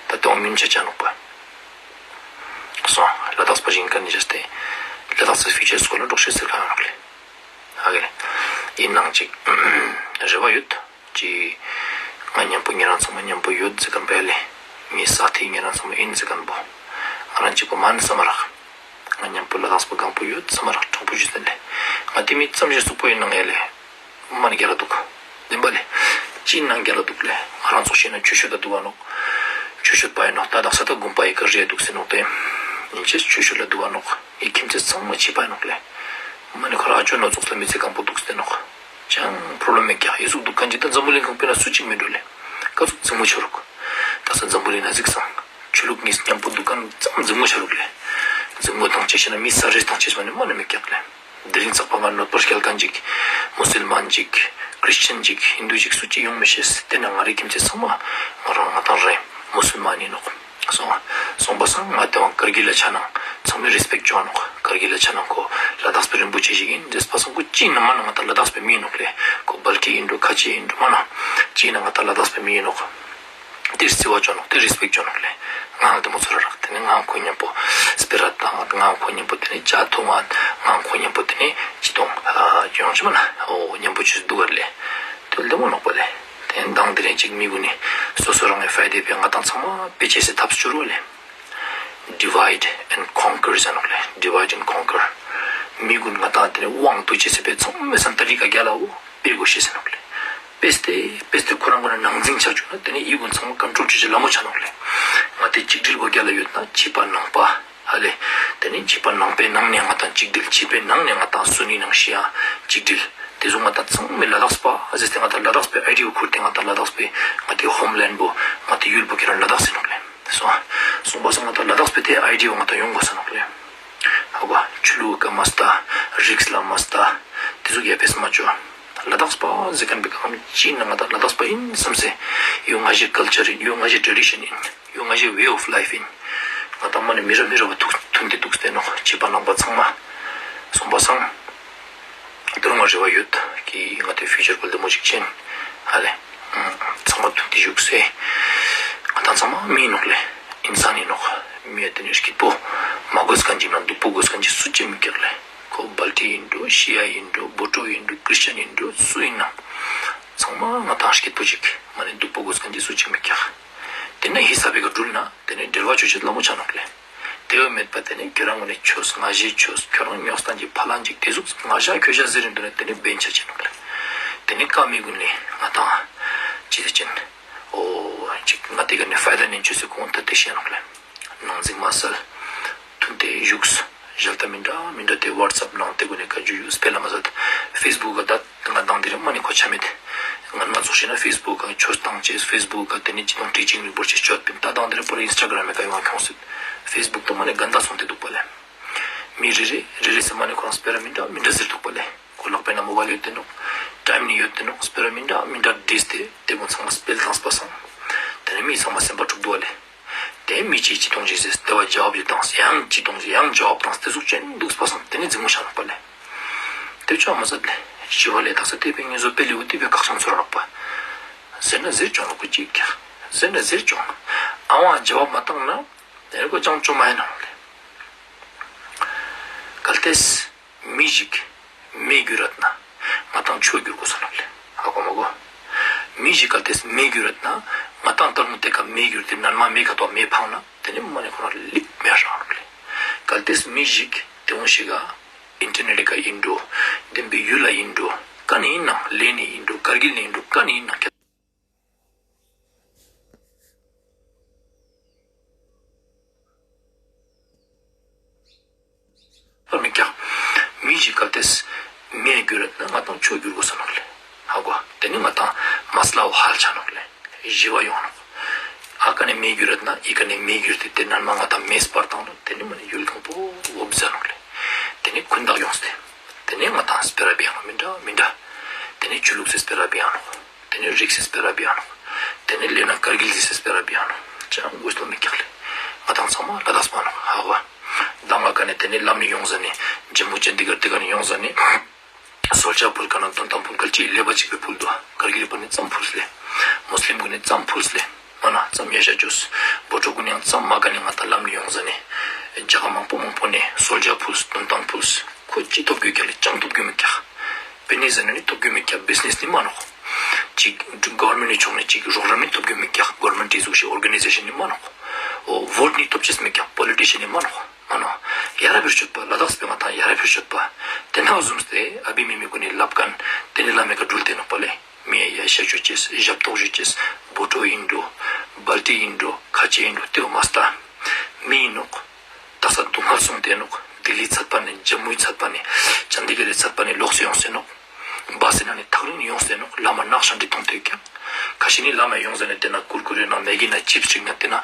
ཏ་ཏེ་བོ་མིན་ཆ་ཆ་ནོག་པ། སོང་། ལ་དྭགས་པ་ཞིག་ཨིན་ཁན་ནི་ཅོས་ཏེ་ལ་དྭགས་སི་ཕིའུ་ཅར་སྐོར་ལ་འགྲོགས་ཤེས་ཟེར་ཁན་ནོག་ལེ། ཧ་གོ་ལེ། ཨིན་ནའང་ཅིག་རེ་བ་ཡོད། ཅི། ང་ཉམ་པོ་ཉེ་རང་ཚང་མ་ཉམ་པོ་ཡོད་ཟེར་ཁན་པ་ལེ། ངའི་ས་ཐིག་ཉེ་རང་ཚང་མ་ཨིན་ཟེར་ཁན་པོ། ང་རང་ཅིག་པོ་མན་སམ་མ་རག་ང་ཉམ་པོ་ལ་དྭགས་པ་གང་པོ་ཡོད་སམ་མ་རག་དྲང་པོ་ཞུས་ཏེ་ལེ། ང་ཏེ་མི་ཙམ་ཞིག་སུག་པོ་ཨིན་ནའང་ཨེ་ལེ། མ་ནེ་རྒྱལ་ལ་དུག་བདེན་པ་ལེ། ཅི་ཨིན་ནའང་རྒྱལ་ལ་དུག་ལེ། ང་རང་ཚོགས་ཤིག་ན་ཆོས་ཞུ་ད་དུག་ག་ནོག་ཆོས་ཞུ་པ་ཨིན་ནོག་ཏ་དག་ས་ཏ་དགོན་པ་ཡི་ཀ་རེ་དུག་སེ་ནོག་ཏེ། ཨིན་ཅེས་ཆོས་ཞུ་ལ་དུག་ག་ནོག་ངའི་ཁྱིམ་ཚེས་ཚང་མ་ཕྱི་པ་ཨིན་ནོག་ལེ། མ་ནེ་ཁོ་རང་ཨ་ཅོ་ནོ་ཙོགས་ལ་མི་ཚེ་གང་པོ་དུག་སྟེ་ནོག་ཅང་པྲོབ་ལེམ་མེད་ཀྱག་ཡེ་ཟུག་དུག་ཁན་ཅིག་ཏ་འཛམ་བུ་གླིང་གང་པོའི་ནང་སུ་ཅིག་མི་འགྲོ་ལེ། ཀ་ཟུག་ཛིང་མོ་ཆ་རུག་ཏ་ས་འཛམ་བུ་གླིང་ན་གཟིགས་སང་། ཆོས་ལུགས་ཉིས་ཉམ་པོ་དུག་ཁན་ཙམ་ཛིང་མོ་ཆ་རུག་ལེ། ཛིང་མོ་ཏང་ཅེས་ཤེས་ན་མི་ས་རེས་ཏང་ཅེས་མ་ནེ་མ་ནེ་མེད་ཀྱག་ལེ། དེ་རིང་ཚག་པ་ང་ནོད་པར་སྐྱལ་ཁན་ཅིག་མུ་སུལ་མན་ཅིག་ཁྲིས་ཅན་ཅིག་ཧིན་དུ་ཅིག་སུ་ཅིག་ཡོང་མི་ཤེས། ཏེ་ན་ང་རའི་ཁྱིམ་ཚེས་ཚང་མ་ང་རང་ང་དང་རེ་མུ་སུལ་མན་ཨིན་ནོག་སོང་། སོང་པ་སང་ང་ཏེ་བོ་ཀར་གིལ་ལ་ཆ་ནང་ཚང་མས་རེས་པེཀྚ་ཅོ་ནོག་ཀར་གིལ་ལ་ཆ་ན་ཁོ་ལ་དྭགས་པའི་རིན་པོ་ཆེ་ཞིག་ཨིན། ཏེ་སྤ་སང་ཁོ་ཅི་ཨིན་ན་མ་ན་ང་ཏང་ལ་དྭགས་པའི་མི་ཨིན་ནོག་ལེ། ཁོ་སྦལ་ཏི་ཨིན་འགྲོ་ཁ་ཆེ་ཨིན་འགྲོ་མ་ན་ཅི་ཨིན་ན་ང་ཏང་ལ་དྭགས་པའི་མི་ཨིན་ནོག། ཏེ་རྩི་བ་ཅོ་ནོག། ཏེ་རེས་པེཀྚ་ཅོ་ནོག་ལེ། ང་ཏེ་མོ་ཚོར་རག། ཏེ་ནེ་ང་ཁོ་ཉམ་པོ་སྤེ་ར་ཏང་། ང་ཁོ་ཉམ་པོ་ཏེ་ནེ་ཅ་ཐུང་ང་། ང་ཁོ་ཉམ་པོ་ཏེ་ནེ་ཅི་ཏོང་ཡོང་ཅི་མ་ན་འོ་ཉམ་པོ་ཅོས་དུག་ག་ལེ། ཏེ་ལྡེ་མོ་ནོག་པ་ལེ། ཏེ་མདང་དེ་རིང་ཅིག་མི་གུན་ནི་སོ་སོ་རང་ངི་ཕའི་དེ་ཕིའ་ང་ཏང་ཚང་མ་ཕེ་ཅེས་སི་ཐབས་སུ་ཅོ་རུག་ལེ། Divide and conquer ཟེར་ནོག་ལེ། Divide and conquer། མི་གུན་ང་ཏང་ཏེ་ནེ་དབང་སྡུད་ཅེས་སི་ཕིའ་ཚང་མའི་སང་ཏ་རི་ཀ་གྱལ་ལ་འོ་ཕེ་གོས་ཤེས་ཟེར་ནོག་ལེ། ཕེས་ཏེ་ཕེས་ཏེ་ཁོ་རང་གུན་ནི་ནང་འཛིང་ཆ་ཅུག་ན་ཏེ་ནེ་འི་གུན་ཚང་མ་ཀོན་ཊྲོལ་ཅོ་ཅེས་ལ་མོ་ཆ་ནོག་ལེ། ང་ཏེ་ཅིག་སྒྲིལ་བོ་གྱལ་ལ་ཡོད་ན་ཕྱི་པ་ནང་པ་ཧ་ལེ། ཏེ་ནེ་ཕྱི་པ་ནང་པའི་ནང་ནེ་ང་ཏང་ཅིག་སྒྲིལ། ཕྱི་པའི་ནང་ནེ་ང་ཏང་སུ་ནི་ནང་ཤི་ཡ་ཅིག་སྒྲིལ། ཏེ་ཟུག་ང་ཏང་ཚང་མའི་ལ་དྭགས་པ་ཟེར་ཏེ་ང་ཏང་ལ་དྭགས་པའི་ཨའི་ཌི་ཡ་ཁུར་ཏེ་ང་ཏང་ལ་དྭགས་པའི་ང་ཏེ་ཧོམ་ལེན་བོ་ང་ཏེ་ཡུལ་བོ་ཁྱེར་ར་ལ་དྭགས་ཟེར་ནོག་ལེ། སོང་སོང་པ་སང་ང་ཏང་ལ་དྭགས་པའི་ཏེ་ཨའི་ཌི་ཡ་བོ་ང་ཏང་ཡོང་གོས་ས་ནོག་ལེ། ཧ་གོ། ཆོས་ལུགས་ཀ་མ་སྟ། རིགས་ལ་མ་སྟ། ཏེ་ཟུག་ཡ་ཕེས་མ་ཅོ། ལ་དྭགས་པ་ཟེར་ཁན་བོའི་ཀ་ཁམ་ཅི་ཨིན་ན་ང་ཏང་ལ་དྭགས་པ་ཨིན་སམ་སེ། ཡོ་ང་ཞའི་ཀལ་ཅར་ཨིན། ཡོ་ང་ཞའི་ཊྲེ་ཌི་ཤན་ཨིན། ཡོ་ང་ཞའི་ཝེ་ཨོཕ་ལའིཕ་ཨིན། ང་ཏང་མ་ནེ་མི་ར་མི་ར་བ་ཐུག་ཐུན་ཏེ་དུག་སྟེ་ནོག་ཕྱི་པ་ནང་པ་ཚང་མ། སོང་པ་སང་། ཏེ་རུ་ང་རེ་བ་ཡོད་ཀྱི་ང་ཏེ་ཕིའུ་ཅར་བོ་ལྡེ་མོ་ཞིག་ཆེན། ཧ་ལེ། ཚང་མ་ཐུན་ཏེ་ཞུགས་སེ། ང་ཏང་ཚང་མ་མི་ཨིན་ནོག་ལེ། ཨིན་སཱན་ཨིན་ནོག། མི་ཡ་ཏེ་ནེ་སྐྱིད་པོ་མ་གོས་ཁན་ཅིག་ན་སྡུག་པོ་གོས་ཁན་ཅིག་སུ་ཅིག་མི་ཀྱག་ལེ། ཁོ་སྦལ་ཏི་ཨིན་འགྲོ། ཤི་ཡ་ཨིན་འགྲོ། བོ་ཊོ་ཨིན་འགྲོ། ཀྲིས་ཅན་ཨིན་འགྲོ། སུ་ཨིན་ན། ཚང་མ་ང་ཏང་སྐྱིད་པོ་ཅིག་མ་ནེ་སྡུག་པོ་གོས་ཁན་ཅིག་སུ་ཅིག་མི་ཀྱག། ཏེ་ནེ་ཧི་ས་བི་ཀ་དྲུལ་ན་ཏེ་ནེ་འབྲེལ་བ་ཅོ་ཅེས་ལ་མོ་ཆ་ནོག་ལེ། ཏེ་བོ་མེད་པ་ཏེ་ནེ་ཁྱོ་རང་ངོ་ནེ་ཆོས་ང་ཞའི་ཆོས་ཁྱོ་རང་ཉོག་སྟན་གྱི་ཕ་ལང་ཅིག་ཏེ་ཟུག་ང་ཞ་ཁྱོ་ཞ་ཟེར་རིན་དུ་ན་ཏེ་ནེ་བེན་ཆ་ཆེ་ནོག་ལེ། ཏེ་ནེ་ཀ་མི་གུན་ནི་ང་ཏང་ཅི་ཟེར་ཅན། འོ་ཅིག་ང་ཏེ་ཀ་ནེ་ཕའི་དཱ་ནེན་ཅོས་སེ་གོང་ཏ་ཏེ་ཤེས་ནོག་ལེ། ནང་འཛིང་མ་སལ། ཐུན་ཏེ་ཞུགས། ཞལ་ཏ་མི་འདྲ་མི་འདྲ་ཏེ་ཝཊས་ཨེཔ་ནང་ཏེ་གུན་ནི་ཀ་ཇུ་ཡུ་སྤེལ་ལ་མ་ཟད། ཕེས་བུག་ག་ད་ང་དང་དེ་རིང་མ་ནི་ཁོ་ཆ་མེད། ང་མ་ཚོགས་ཤེས་ན་ཕེས་བུག་ག་ཆོས་བཏང་ཅེས། ཕེས་བུག་ག་ཏེ་ནེ་ཅི་དང་ཊི་ཆིང་རིང་པོ་ཅིག་ཅོད་པིན། ད་དང་དེ་རིང་པོ་ར་ཨིན་སི་ཊ་གྲམ་མེ་ཀ་ཡོང་ཁྱོང་སྲིད། ཕེས་བུག་ཏུ་མ་ནི་གན་ད་སོང་སྟེ་དུག་པ་ལེ། མི་རེ་རེ་རེ་རེ་སེ་མ་ནི་ཁོ་རང་སྤེ་ར་མི་འདྲ་མི་འདྲ་ཟེར་དུག་པ་ལེ། ཁོ་ལག་པའི་ནང་མོ་བཱའིལ་ཡོད་དེ་ནོག། ཊའིམ་ནི་ཡོད་དེ་ནོག། སྤེ་ར་མི་འདྲ་མི་འདྲ་བྲིས་ཏེ་ཏེ་བོ་ཚང་མ་སྤེལ་བཏང་པ་སང་། ཏེ་ནེ་མི་ཚང་མ་སེམས་པ་འཁྲུག་དུག་པ་ལེ། ཏེ་མི་ཅིག་ཅི་ཐོང་ཅེས་ཟེར་ཏེ་བ་ཇབ་ཡོད་དང་ཡང་ཅི་ཐོང་ཅེས་ཡང་ཇབ་དང་ཏེ་ཟུག་ཅན་དུག་པ་སང་ཏེ་ནེ་འཛིང་མོ་ཤ་ནོག་པ་ལེ། ཏེ་ཆོ་མ་ཟད་ལེ་ཞི་བ་ལེ་དག་ས་ཏེ་བེ་ངེ་ཟོ་པེ་ལེ་བུ་ཏེ་བེ་ཁག་ཆང་ཚོར་རག་པ། ཟེར་ན་ཟེར་ཅོང་ལོ་ཁུ་ཅིག་ཀྱག། ཟེར་ན་ཟེར་ཅོང་། ཨ་ཝང་ཇབ་མ་བཏང་ན་ཏེ་ནེ་ཁོ་ཅང་ཅོ་མ་ཡིན་ནོག་ལེ། གལ་ཏེས་མི་ཞིག་མེ་གྱུར་རད་ན་ང་དང་ཆོས་གྱུར་གོས་ས་ནོག་ལེ། ཧ་གོ་མ་གོ། མི་ཞིག་གལ་ཏེས་མེ་གྱུར་རད་ན་ང་དང་ལྟར་མོ་ཏེ་ཀ་མེ་གྱུར་ཏེ་ནན་མ་མེ་ཁ་ཏོ་མེ་ཕང་ན་ཏེ་ནེ་མ་ནེ་ཁོ་རང་ལིབ་མེ་རང་ནོག་ལེ། གལ་ཏེས་མི་ཞིག་ཏེ་བོ་ཞིག་ག་ཨིན་ཊར་ནེཊ་ཀ་ཨིན་འགྲོ། བདེན་པའི་ཡུལ་ལ་ཨིན་འགྲོ། ཀ་ནེ་ཨིན་ནང་ལེ་ནེ་ཨིན་འགྲོ། ཀར་གིལ་ནེ་ཨིན་འགྲོ། ཀ་ནེ་ཨིན་ནང་པར་མི་ཀྱག། མི་ཞིག་གལ་ཏེས་མེ་གྱུར་རད་ན་ང་དང་ཆོས་གྱུར་གོས་ས་ནོག་ལེ། ཧ་གོ། ཏེ་ནེ་ང་དང་མ་སླ་བོ་ཧལ་ཆ་ནོག་ལེ། ཞི་བ་ཡོང་ནོག། ཨ་ཀ་ནེ་མེ་གྱུར་རད་ན་ཨི་ཀ་ནེ་མེ་གྱུར་ཏེ་ཏེ་ནན་མ་ང་དང་མེ་སྤར་བཏང་ནོག། ཏེ་ནེ་མ་ནེ་ཡུལ་གང་པོ་འོབ་ཟ་ནོག་ལེ། ཏེ་ནེ་ཁུན་ཐག་ཡོངས་ཏེ། ཏེ་ནེ་ང་དང་སྤེ་ར་བི་ཡང་མི་འདྲ་མི་འདྲ། ཏེ་ནེ་ཆོས་ལུགས་སི་སྤེ་ར་བི་ཡང་ནོག། ཏེ་ནེ་རིགས་སི་སྤེ་ར་བི་ཡང་ནོག། ཏེ་ནེ་ལེ་ན་ཀར་གིལ་ཟི་སི་སྤེ་ར་བི་ཡང་ནོག། ཅང་གོས་ལོ་མི་ཀྱག་ལེ། ང་དང་ཚང་མ་ལ་དྭགས་པ་ནོག། ཧ་བ། ད་ང་ཀ་ནེ་ཏེ་ནེ་ལམ་ནེ་ཡོང་ཟ་ནེ་ཇམ་མུ་ཅན་དི་གར་ཏེ་ཀ་ནེ་ཡོང་ཟ་ནེ་སོལ་ཇར་ཕུལ་ཀ་ནེ་དོན་ཐང་ཕུལ་ཀ་ཅིག་ལེ་བ་ཅིག་པེ་ཕུལ་དུག། ཀར་གིལ་པ་ནེ་ཙམ་ཕུལ་སེ་ལེ། མུས་ལིམ་གུན་ནེ་ཙམ་ཕུལ་སེ་ལེ། མ་ན་ཙམ་ཡ་ཤ་ཅོས། བོ་ཊོ་གུན་ནེ་ཡང་ཙམ་མ་ཀ་ནེ་ང་དང་ལམ་ནེ་ཡོང་ཟ་ནེ་ཇ་ག་མང་པོ་མང་པོ་ནེ་སོལ་ཇར་ཕུལ་དོན་ཐང་ཕུལ། ཁོ་ཅི་ཐོབ་གོས་ཀྱག་ལེ། ཅང་ཐོབ་གོས་མི་ཀྱག། པེ་ནེ་ཟ་ནེ་ནི་ཐོབ་གོས་མི་ཀྱག། བིས་ནེས་ནི་མ་ནོག། ཅིག་གོ་ཝར་མེན་ཊི་ཕྱོགས་ནེ་ཅིག་རོགས་རམ་ནི་ཐོབ་གོས་མི་ཀྱག། གོ་ཝར་མེན་ཊི་ཟུག་ཤིག་ཨོར་ག་ནའི་ཟེ་ཤན་ནི་མ་ནོག། འོ་ཝོཊ་ནི་ཐོབ་ཅེས་མི་ཀྱག། པོ་ལི་ཊི་ཤན་ནི་མ་ནོག། མ་ནོག། ཡ་ར་བེར་ཆོད་པ་ལ་དྭགས་པེ་ང་དང་ཡ་ར་བེར་ཆོད་པ། ཏེ་ན་ཟུམ་སྟེ་ཨ་བི་མི་མི་གུན་ནི་ལབ་ཁན་ཏེ་ནེ་ལམ་མེ་ཀ་དྲུལ་ཏེ་ནོག་པ་ལེ། མི་ཡ་ཤ་ཅོ་ཅེས་ཞབ་ཏོག་ཞུ་ཅེས་བོ་ཊོ་ཨིན་འགྲོ། སྦལ་ཏི་ཨིན་འགྲོ། ཁ་ཆེ་ཨིན་འགྲོ། ཏེ་བོ་མ་སྟ། མི་ཨིན་ནོག། དག་ས་དུང་ཧལ་སོང་སྟེ་ནོག། ལྡི་ལི་ཚད་པ་ནེ་ཇམ་མུའི་ཚད་པ་ནེ་ཅན་དི་གར་རི་ཚད་པ་ནེ་ལོགས་སེ་ཡོང་སེ་ནོག། བས་སི་ནང་ནེ་ཐག་རིང་ནེ་ཡོང་སེ་ནོག། ལམ་མ་ནག་ཤང་ཏེ་ཐོང་ཏེ་ཀྱག། ཁ་ཤས་ནི་ལམ་མ་ཡོང་ཟ་ནེ་ཏེ་ན་ཀུར་ཀུ་རེ་ན་མེ་གི་ན་ཅིབས་ཅིག་ན་ཏེ་ན་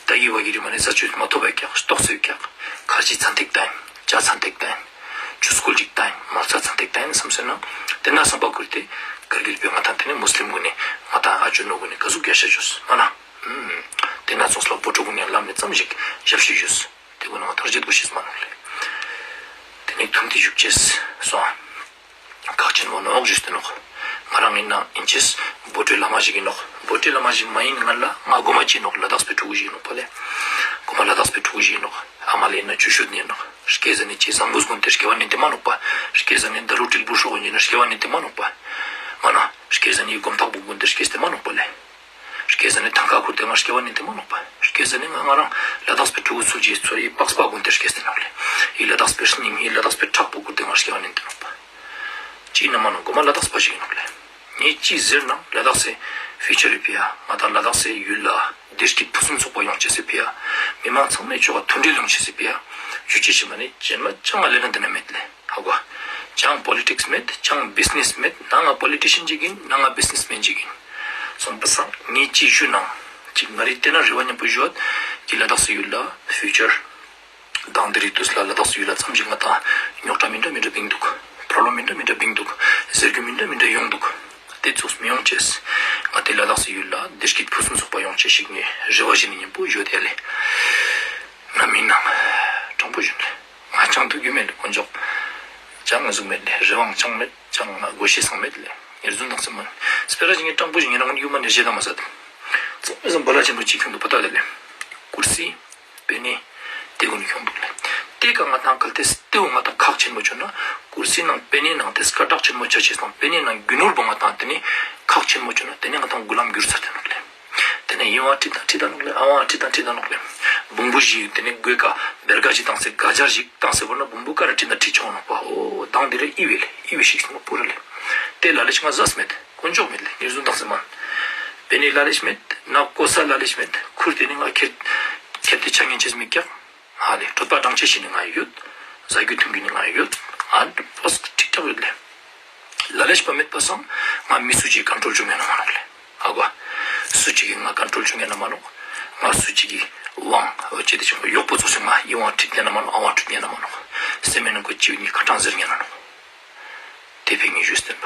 ད་གི་བ་གི་རི་མ་ནེ་ཟ་ཆུ་མ་ཐོབ་པ་ཀྱག། ལྟོགས་སེ་ཀྱག། ཁ་ཅིག་ཚན་ཏིག་ཏང་ཅ་ཚན་ཏིག་ཏང་ཆུ་སྐོལ་ཅིག་ཏང་མལ་ཆ་ཚན་ཏིག་ཏང་སམ་སེ་ན་ཏེ་ན་སམ་པ་ཁུར་ཏེ་ཀར་གིལ་པེ་ང་དང་ཏེ་ནེ་མུས་ལིམ་གུན་ནི་ང་དང་ཨ་ཇོ་ནོ་གུན་ནི་ཀ་ཟུག་ག་ཤ་ཅོས་མ་ན། ཏེ་ན་ཚོགས་ལ་བོ་ཊོ་གུན་ནི་ལམ་ནེ་ཙམ་ཞིག་ཞབས་ཕྱི་ཞུས། ཏེ་གུན་ནི་ང་དང་རྗེད་གོས་ཤེས་མ་ནོག་ལེ། ནི་ཐུམ་ཏེ་བཞུགས་ཅེས་སོང་། ཁག་ཆེན་མོ་ནོག་ཞུས་ཏེ་ནོག། ང་རང་ཨིན་ན་ཨིན་ཅེས་བྷོ་ཊའི་བླ་མ་ཞིག་ཨིན་ནོག། བྷོ་ཊའི་བླ་མ་ཞིག་མ་ཨིན་སྔན་ལ་ང་གོ་མ་ཅི་ནོག། ལ་དྭགས་པའི་ཕྲུ་གུ་ཞིག་ཨིན་ནོག་པ་ལེ། གོ་མ་ལ་དྭགས་པའི་ཕྲུ་གུ་ཞིག་ཨིན་ནོག། ཨ་མ་ལེ་ཨིན་ན་ཆུ་ཤོད་ནི་ཨིན་ནོག། སྐྱེ་ཟ་ནེ་ཅི་བཟང་པོ་གུན་ཏེ་སྐྱེ་བ་ནི་ཏེ་མ་ནོག་པ། སྐྱེ་ཟ་ནེ་ད་རུ་དྲིལ་བུ་ཧྲོག་གུན་ན་སྐྱེ་བ་ནི་ཏེ་མ་ནོག་པ། མ་ན་སྐྱེ་ཟ་ནེ་སྒོམ་ཐག་པོ་གུན་ཏེ་སྐྱེས་ཏེ་མ་ནོག་པ་ལེ། སྐྱེ་ཟ་ནེ་ཐང་ཀ་ཁུར་ཏེ་ང་སྐྱེ་བ་ནི་ཏེ་མ་ནོག་པ། སྐྱེ་ཟ་ནེ་ང་ང་རང་ལ་དྭགས་པའི་ཕྲུ་གུ་ཚུལ་གྱི་ཚོར་ཡི་པགས་པ་གུན་ཏེ་སྐྱེས་ཏེ་ནོག་ལེ། ཡི་ལ་དྭགས་པའི་སྙིང་ཡི་ལ་དྭགས་པའི་ཁྲག་པོ་ཁུར་ཏེ་ང་སྐྱེ་བ་ནི་ཏེ་ནོག་པ། ཅི་ཨིན་ན་མ་ནོག། གོ་མ་ལ་དྭགས་པ་ཞིག་ཨིན་ནོག་ལེ། ངས་ཅི་ཟེར་ན་ལ་དྭགས་སི་ཕིའུ་ཅར་རི་ཕི་ཡ་ང་དང་ལ་དྭགས་སི་ཡུལ་ལ་བདེ་སྐྱིད་ཕུན་སུམ་ཚོགས་པ་ཡོང་ཅེས་སི་ཕི་ཡ། མི་མང་ཚང་མའི་ཕྱོགས་ཀ་མཐུན་སྒྲིལ་ཡོང་ཅེས་སི་ཕི་ཡ། ཇུ་ཅེས་ཤིག་མ་ནེ་ཅན་མ་ཅང་ང་ལེ་ན་ཏེ་ན་མེད་ལེ། ཧ་གོ། ཅང་པོ་ལི་ཊིཀས་མེད། ཅང་བིས་ནེས་མེད། ན་ང་པོ་ལི་ཊི་ཤན་ཅིག་ཨིན། ན་ང་བིས་ནེས་མེན་ཅིག་ཨིན། སོང་པ་སང་ངས་ཅི་ཞུ་ན་ཅིག་ང་རི་ཏེ་ན་རེ་བ་ཉམ་པོ་ཞུ་བ་ཀི་ལ་དྭགས་སི་ཡུལ་ལ་ཕིའུ་ཅར་དང་དེ་རིང་དུས་ལ་ལ་དྭགས་སི་ཡུལ་ལ་ཙམ་ཞིག་ང་དང་རྙོག་དྲ་མི་འདྲ་མི་འདྲ་བིང་འདུག། པྲོབ་ལེམ་མི་འདྲ་མི་འདྲ་བིང་འདུག། ཟེར་རྒྱུ་མི་འདྲ་མི་འདྲ་ཡོང་འདུག། ཏེ་ཙོགས་མི་ཡོང་ཅེས། ང་ཏེ་ལ་དྭགས་སི་ཡུལ་ལ་བདེ་སྐྱིད་ཕུན་སུམ་ཚོགས་པ་ཡོང་ཅེས་ཤིག་ངས་རེ་བ་ཞུ་ནི་ཉམ་པོ་ཞུ་བ་ཏེ་ལེ། ང་མི་ནང་དྲང་པོ་ཞུ་ལེ། ང་ཅང་ཐུག་རྒྱུ་མེད་ལེ། དཀོན་མཆོག་ཅང་ང་ཟུག་མེད་ལེ། རེ་བའང་ཅང་མེད། ཅང་ང་དགོས་ཤེས་སང་མེད་ལེ། ངེར་རྫུན་དང་སེམས་མ་ནི་སྤེ་ར་ཞིག་ངས་དྲང་པོ་ཞིག་ངེ་རང་ཡུལ་མ་ནེ་བཤད་དང་མ་ཟད། ཚང་མའི་སང་བ་ལ་ཆེན་པོ་ཅིག་ཁྱོང་འདུག་པ་ད་ལེ། ཀུར་སི། པེ་ནེ། ཏེ་གུན་ནི་ཁྱོང་འདུག་ལེ། ཏེ་ཀ་ང་དང་གལ་ཏེ་ཏེ་བོ་ང་དང་ཁག་ཆེན་མོ་ཆོ་ན་ཀུར་སི་ནང་པེ་ནེ་ནང་ཏེ་སྐད་གྲགས་ཆེན་མོ་ཆ་ཅེས་དང་པེ་ནེ་ནང་རྒྱུ་ནོར་བོ་ང་དང་ཏེ་ནེ་ཁག་ཆེན་མོ་ཆོ་ན་ཏེ་ནེ་ང་དང་འགུལ་ལམ་འགྱུར་ཚར་ཏེ་ནོག་ལེ། ཏེ་ནེ་ཨི་བོ་ཁྲིད་དང་ཁྲིད་དང་ནོག་ལེ། ཨ་བོ་ཁྲིད་དང་ཁྲིད་དང་ནོག་ལེ། བུམ་བུ་ཞིག་ཏེ་ནེ་གོས་ཀ་བེར་ཀ་ཞིག་བཏང་སེ་ག་ཇར་ཞིག་བཏང་སེ་བོར་ན་བུམ་བུ་ཀ་ར་ཁྲིད་དང་ཁྲིད་ཆོག་ནོག་པ། འོ་དང་དེ་རེ་ཨི་བེ་ལེ། ཨི་བེ་ཞིག་སོང་པུ་ར་ལེ། ཏེ་ལ་ལེ་ཞིག་ང་ཟས་མེད། དཀོན་མཆོག་མེད་ལེ། ངེར་རྫུན་དང་སེམས་མ་ནི། པེ་ནེ་ལ་ལེ་ཞིག་མེད། ན་ཀོ་ས་ལ་ལེ་ཞིག་མེད། ཁུར་ཏེ་ནེ་ང་ཁྱེར་ཁྱེར་ཏེ་ཆ་ཉན་ཅེས་མི་ཀྱག། ཧ་ལེ། གྲོད་པ་འགྲང་ཅེས་ཤིག་ནི་ང་ཡོད། ཟ་རྒྱུ་འཐུང་རྒྱུ་ནི་ང་ཡོད། ཨ་ནི་པོས་ཁྲིག་ཁྲག་ཡོད་ལེ། ལ་ལེ་ཞིག་པ་མེད་པ་སང་ང་མི་སུ་ཅིག་ཀོན་ཊྲོལ་ཅུང་ཡང་ན་མ་ནོག་ལེ། ཧ་གོ། སུ་ཅིག་གི་ང་ཀོན་ཊྲོལ་ཅུང་ཡང་ན་མ་ནོག། ང་སུ་ཅིག་གི་དབང་ཨོ་ཅེ་ཏེ་ཅིག་གཡོག་པོ་ཙོགས་སེ་ང་ཨི་བོ་ཁྲིད་ཡང་ན་མ་ནོག། ཨ་བོ་ཁྲིད་ཡང་ན་མ་ནོག། སེམས་མེད་ན་ཁོ་ཅི་ཡོད་ནི་ཁ་ཏང་ཟེར་ཡང་ན་ནོག། ཏེ་ཕི་ངེ་ཞུས་ཏེན་པ།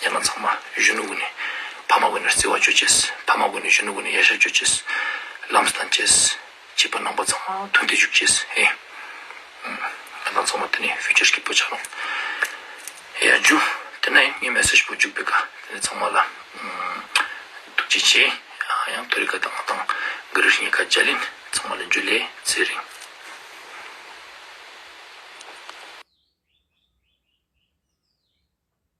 ཡང་ན་ཚང་མ་གཞོན་ནུ་གུན་ནི་ཕ་མ་གུན་ནི་བརྩེ་བ་ཅོ་ཅེས། ཕ་མ་གུན་ནི་གཞོན་ནུ་གུན་ནི་ཡ་ཤ་ཅོ་ཅེས། ལམ་སྟན་ཅེས། སྐྱེས་པ་ནང་པ་ཚང་མ་མཐུན་ཏེ་བཞུགས་ཅེས། ཧེ། ང་དང་ཚང་མ་ཏེ་ནེ་ཕིའུ་ཅར་སྐྱིད་པོ་ཆ་ནོག། ཧེ་ཡ་ཇུ། ཏེ་ནེ་ངའི་མེ་སེཇ་པོ་མཇུག་པའི་ཀ་ཏེ་ནེ་ཚང་མ་ལ་ཐུགས་རྗེ་ཆེ། ཡང་ཐོ་རེ་ཀ་དང་ང་དང་ག་རི་ཤིང་ཀ་ཇལ་ཡིན། ཚང་མ་ལ་ཇུ་ལེ་ཚེ་རིང་།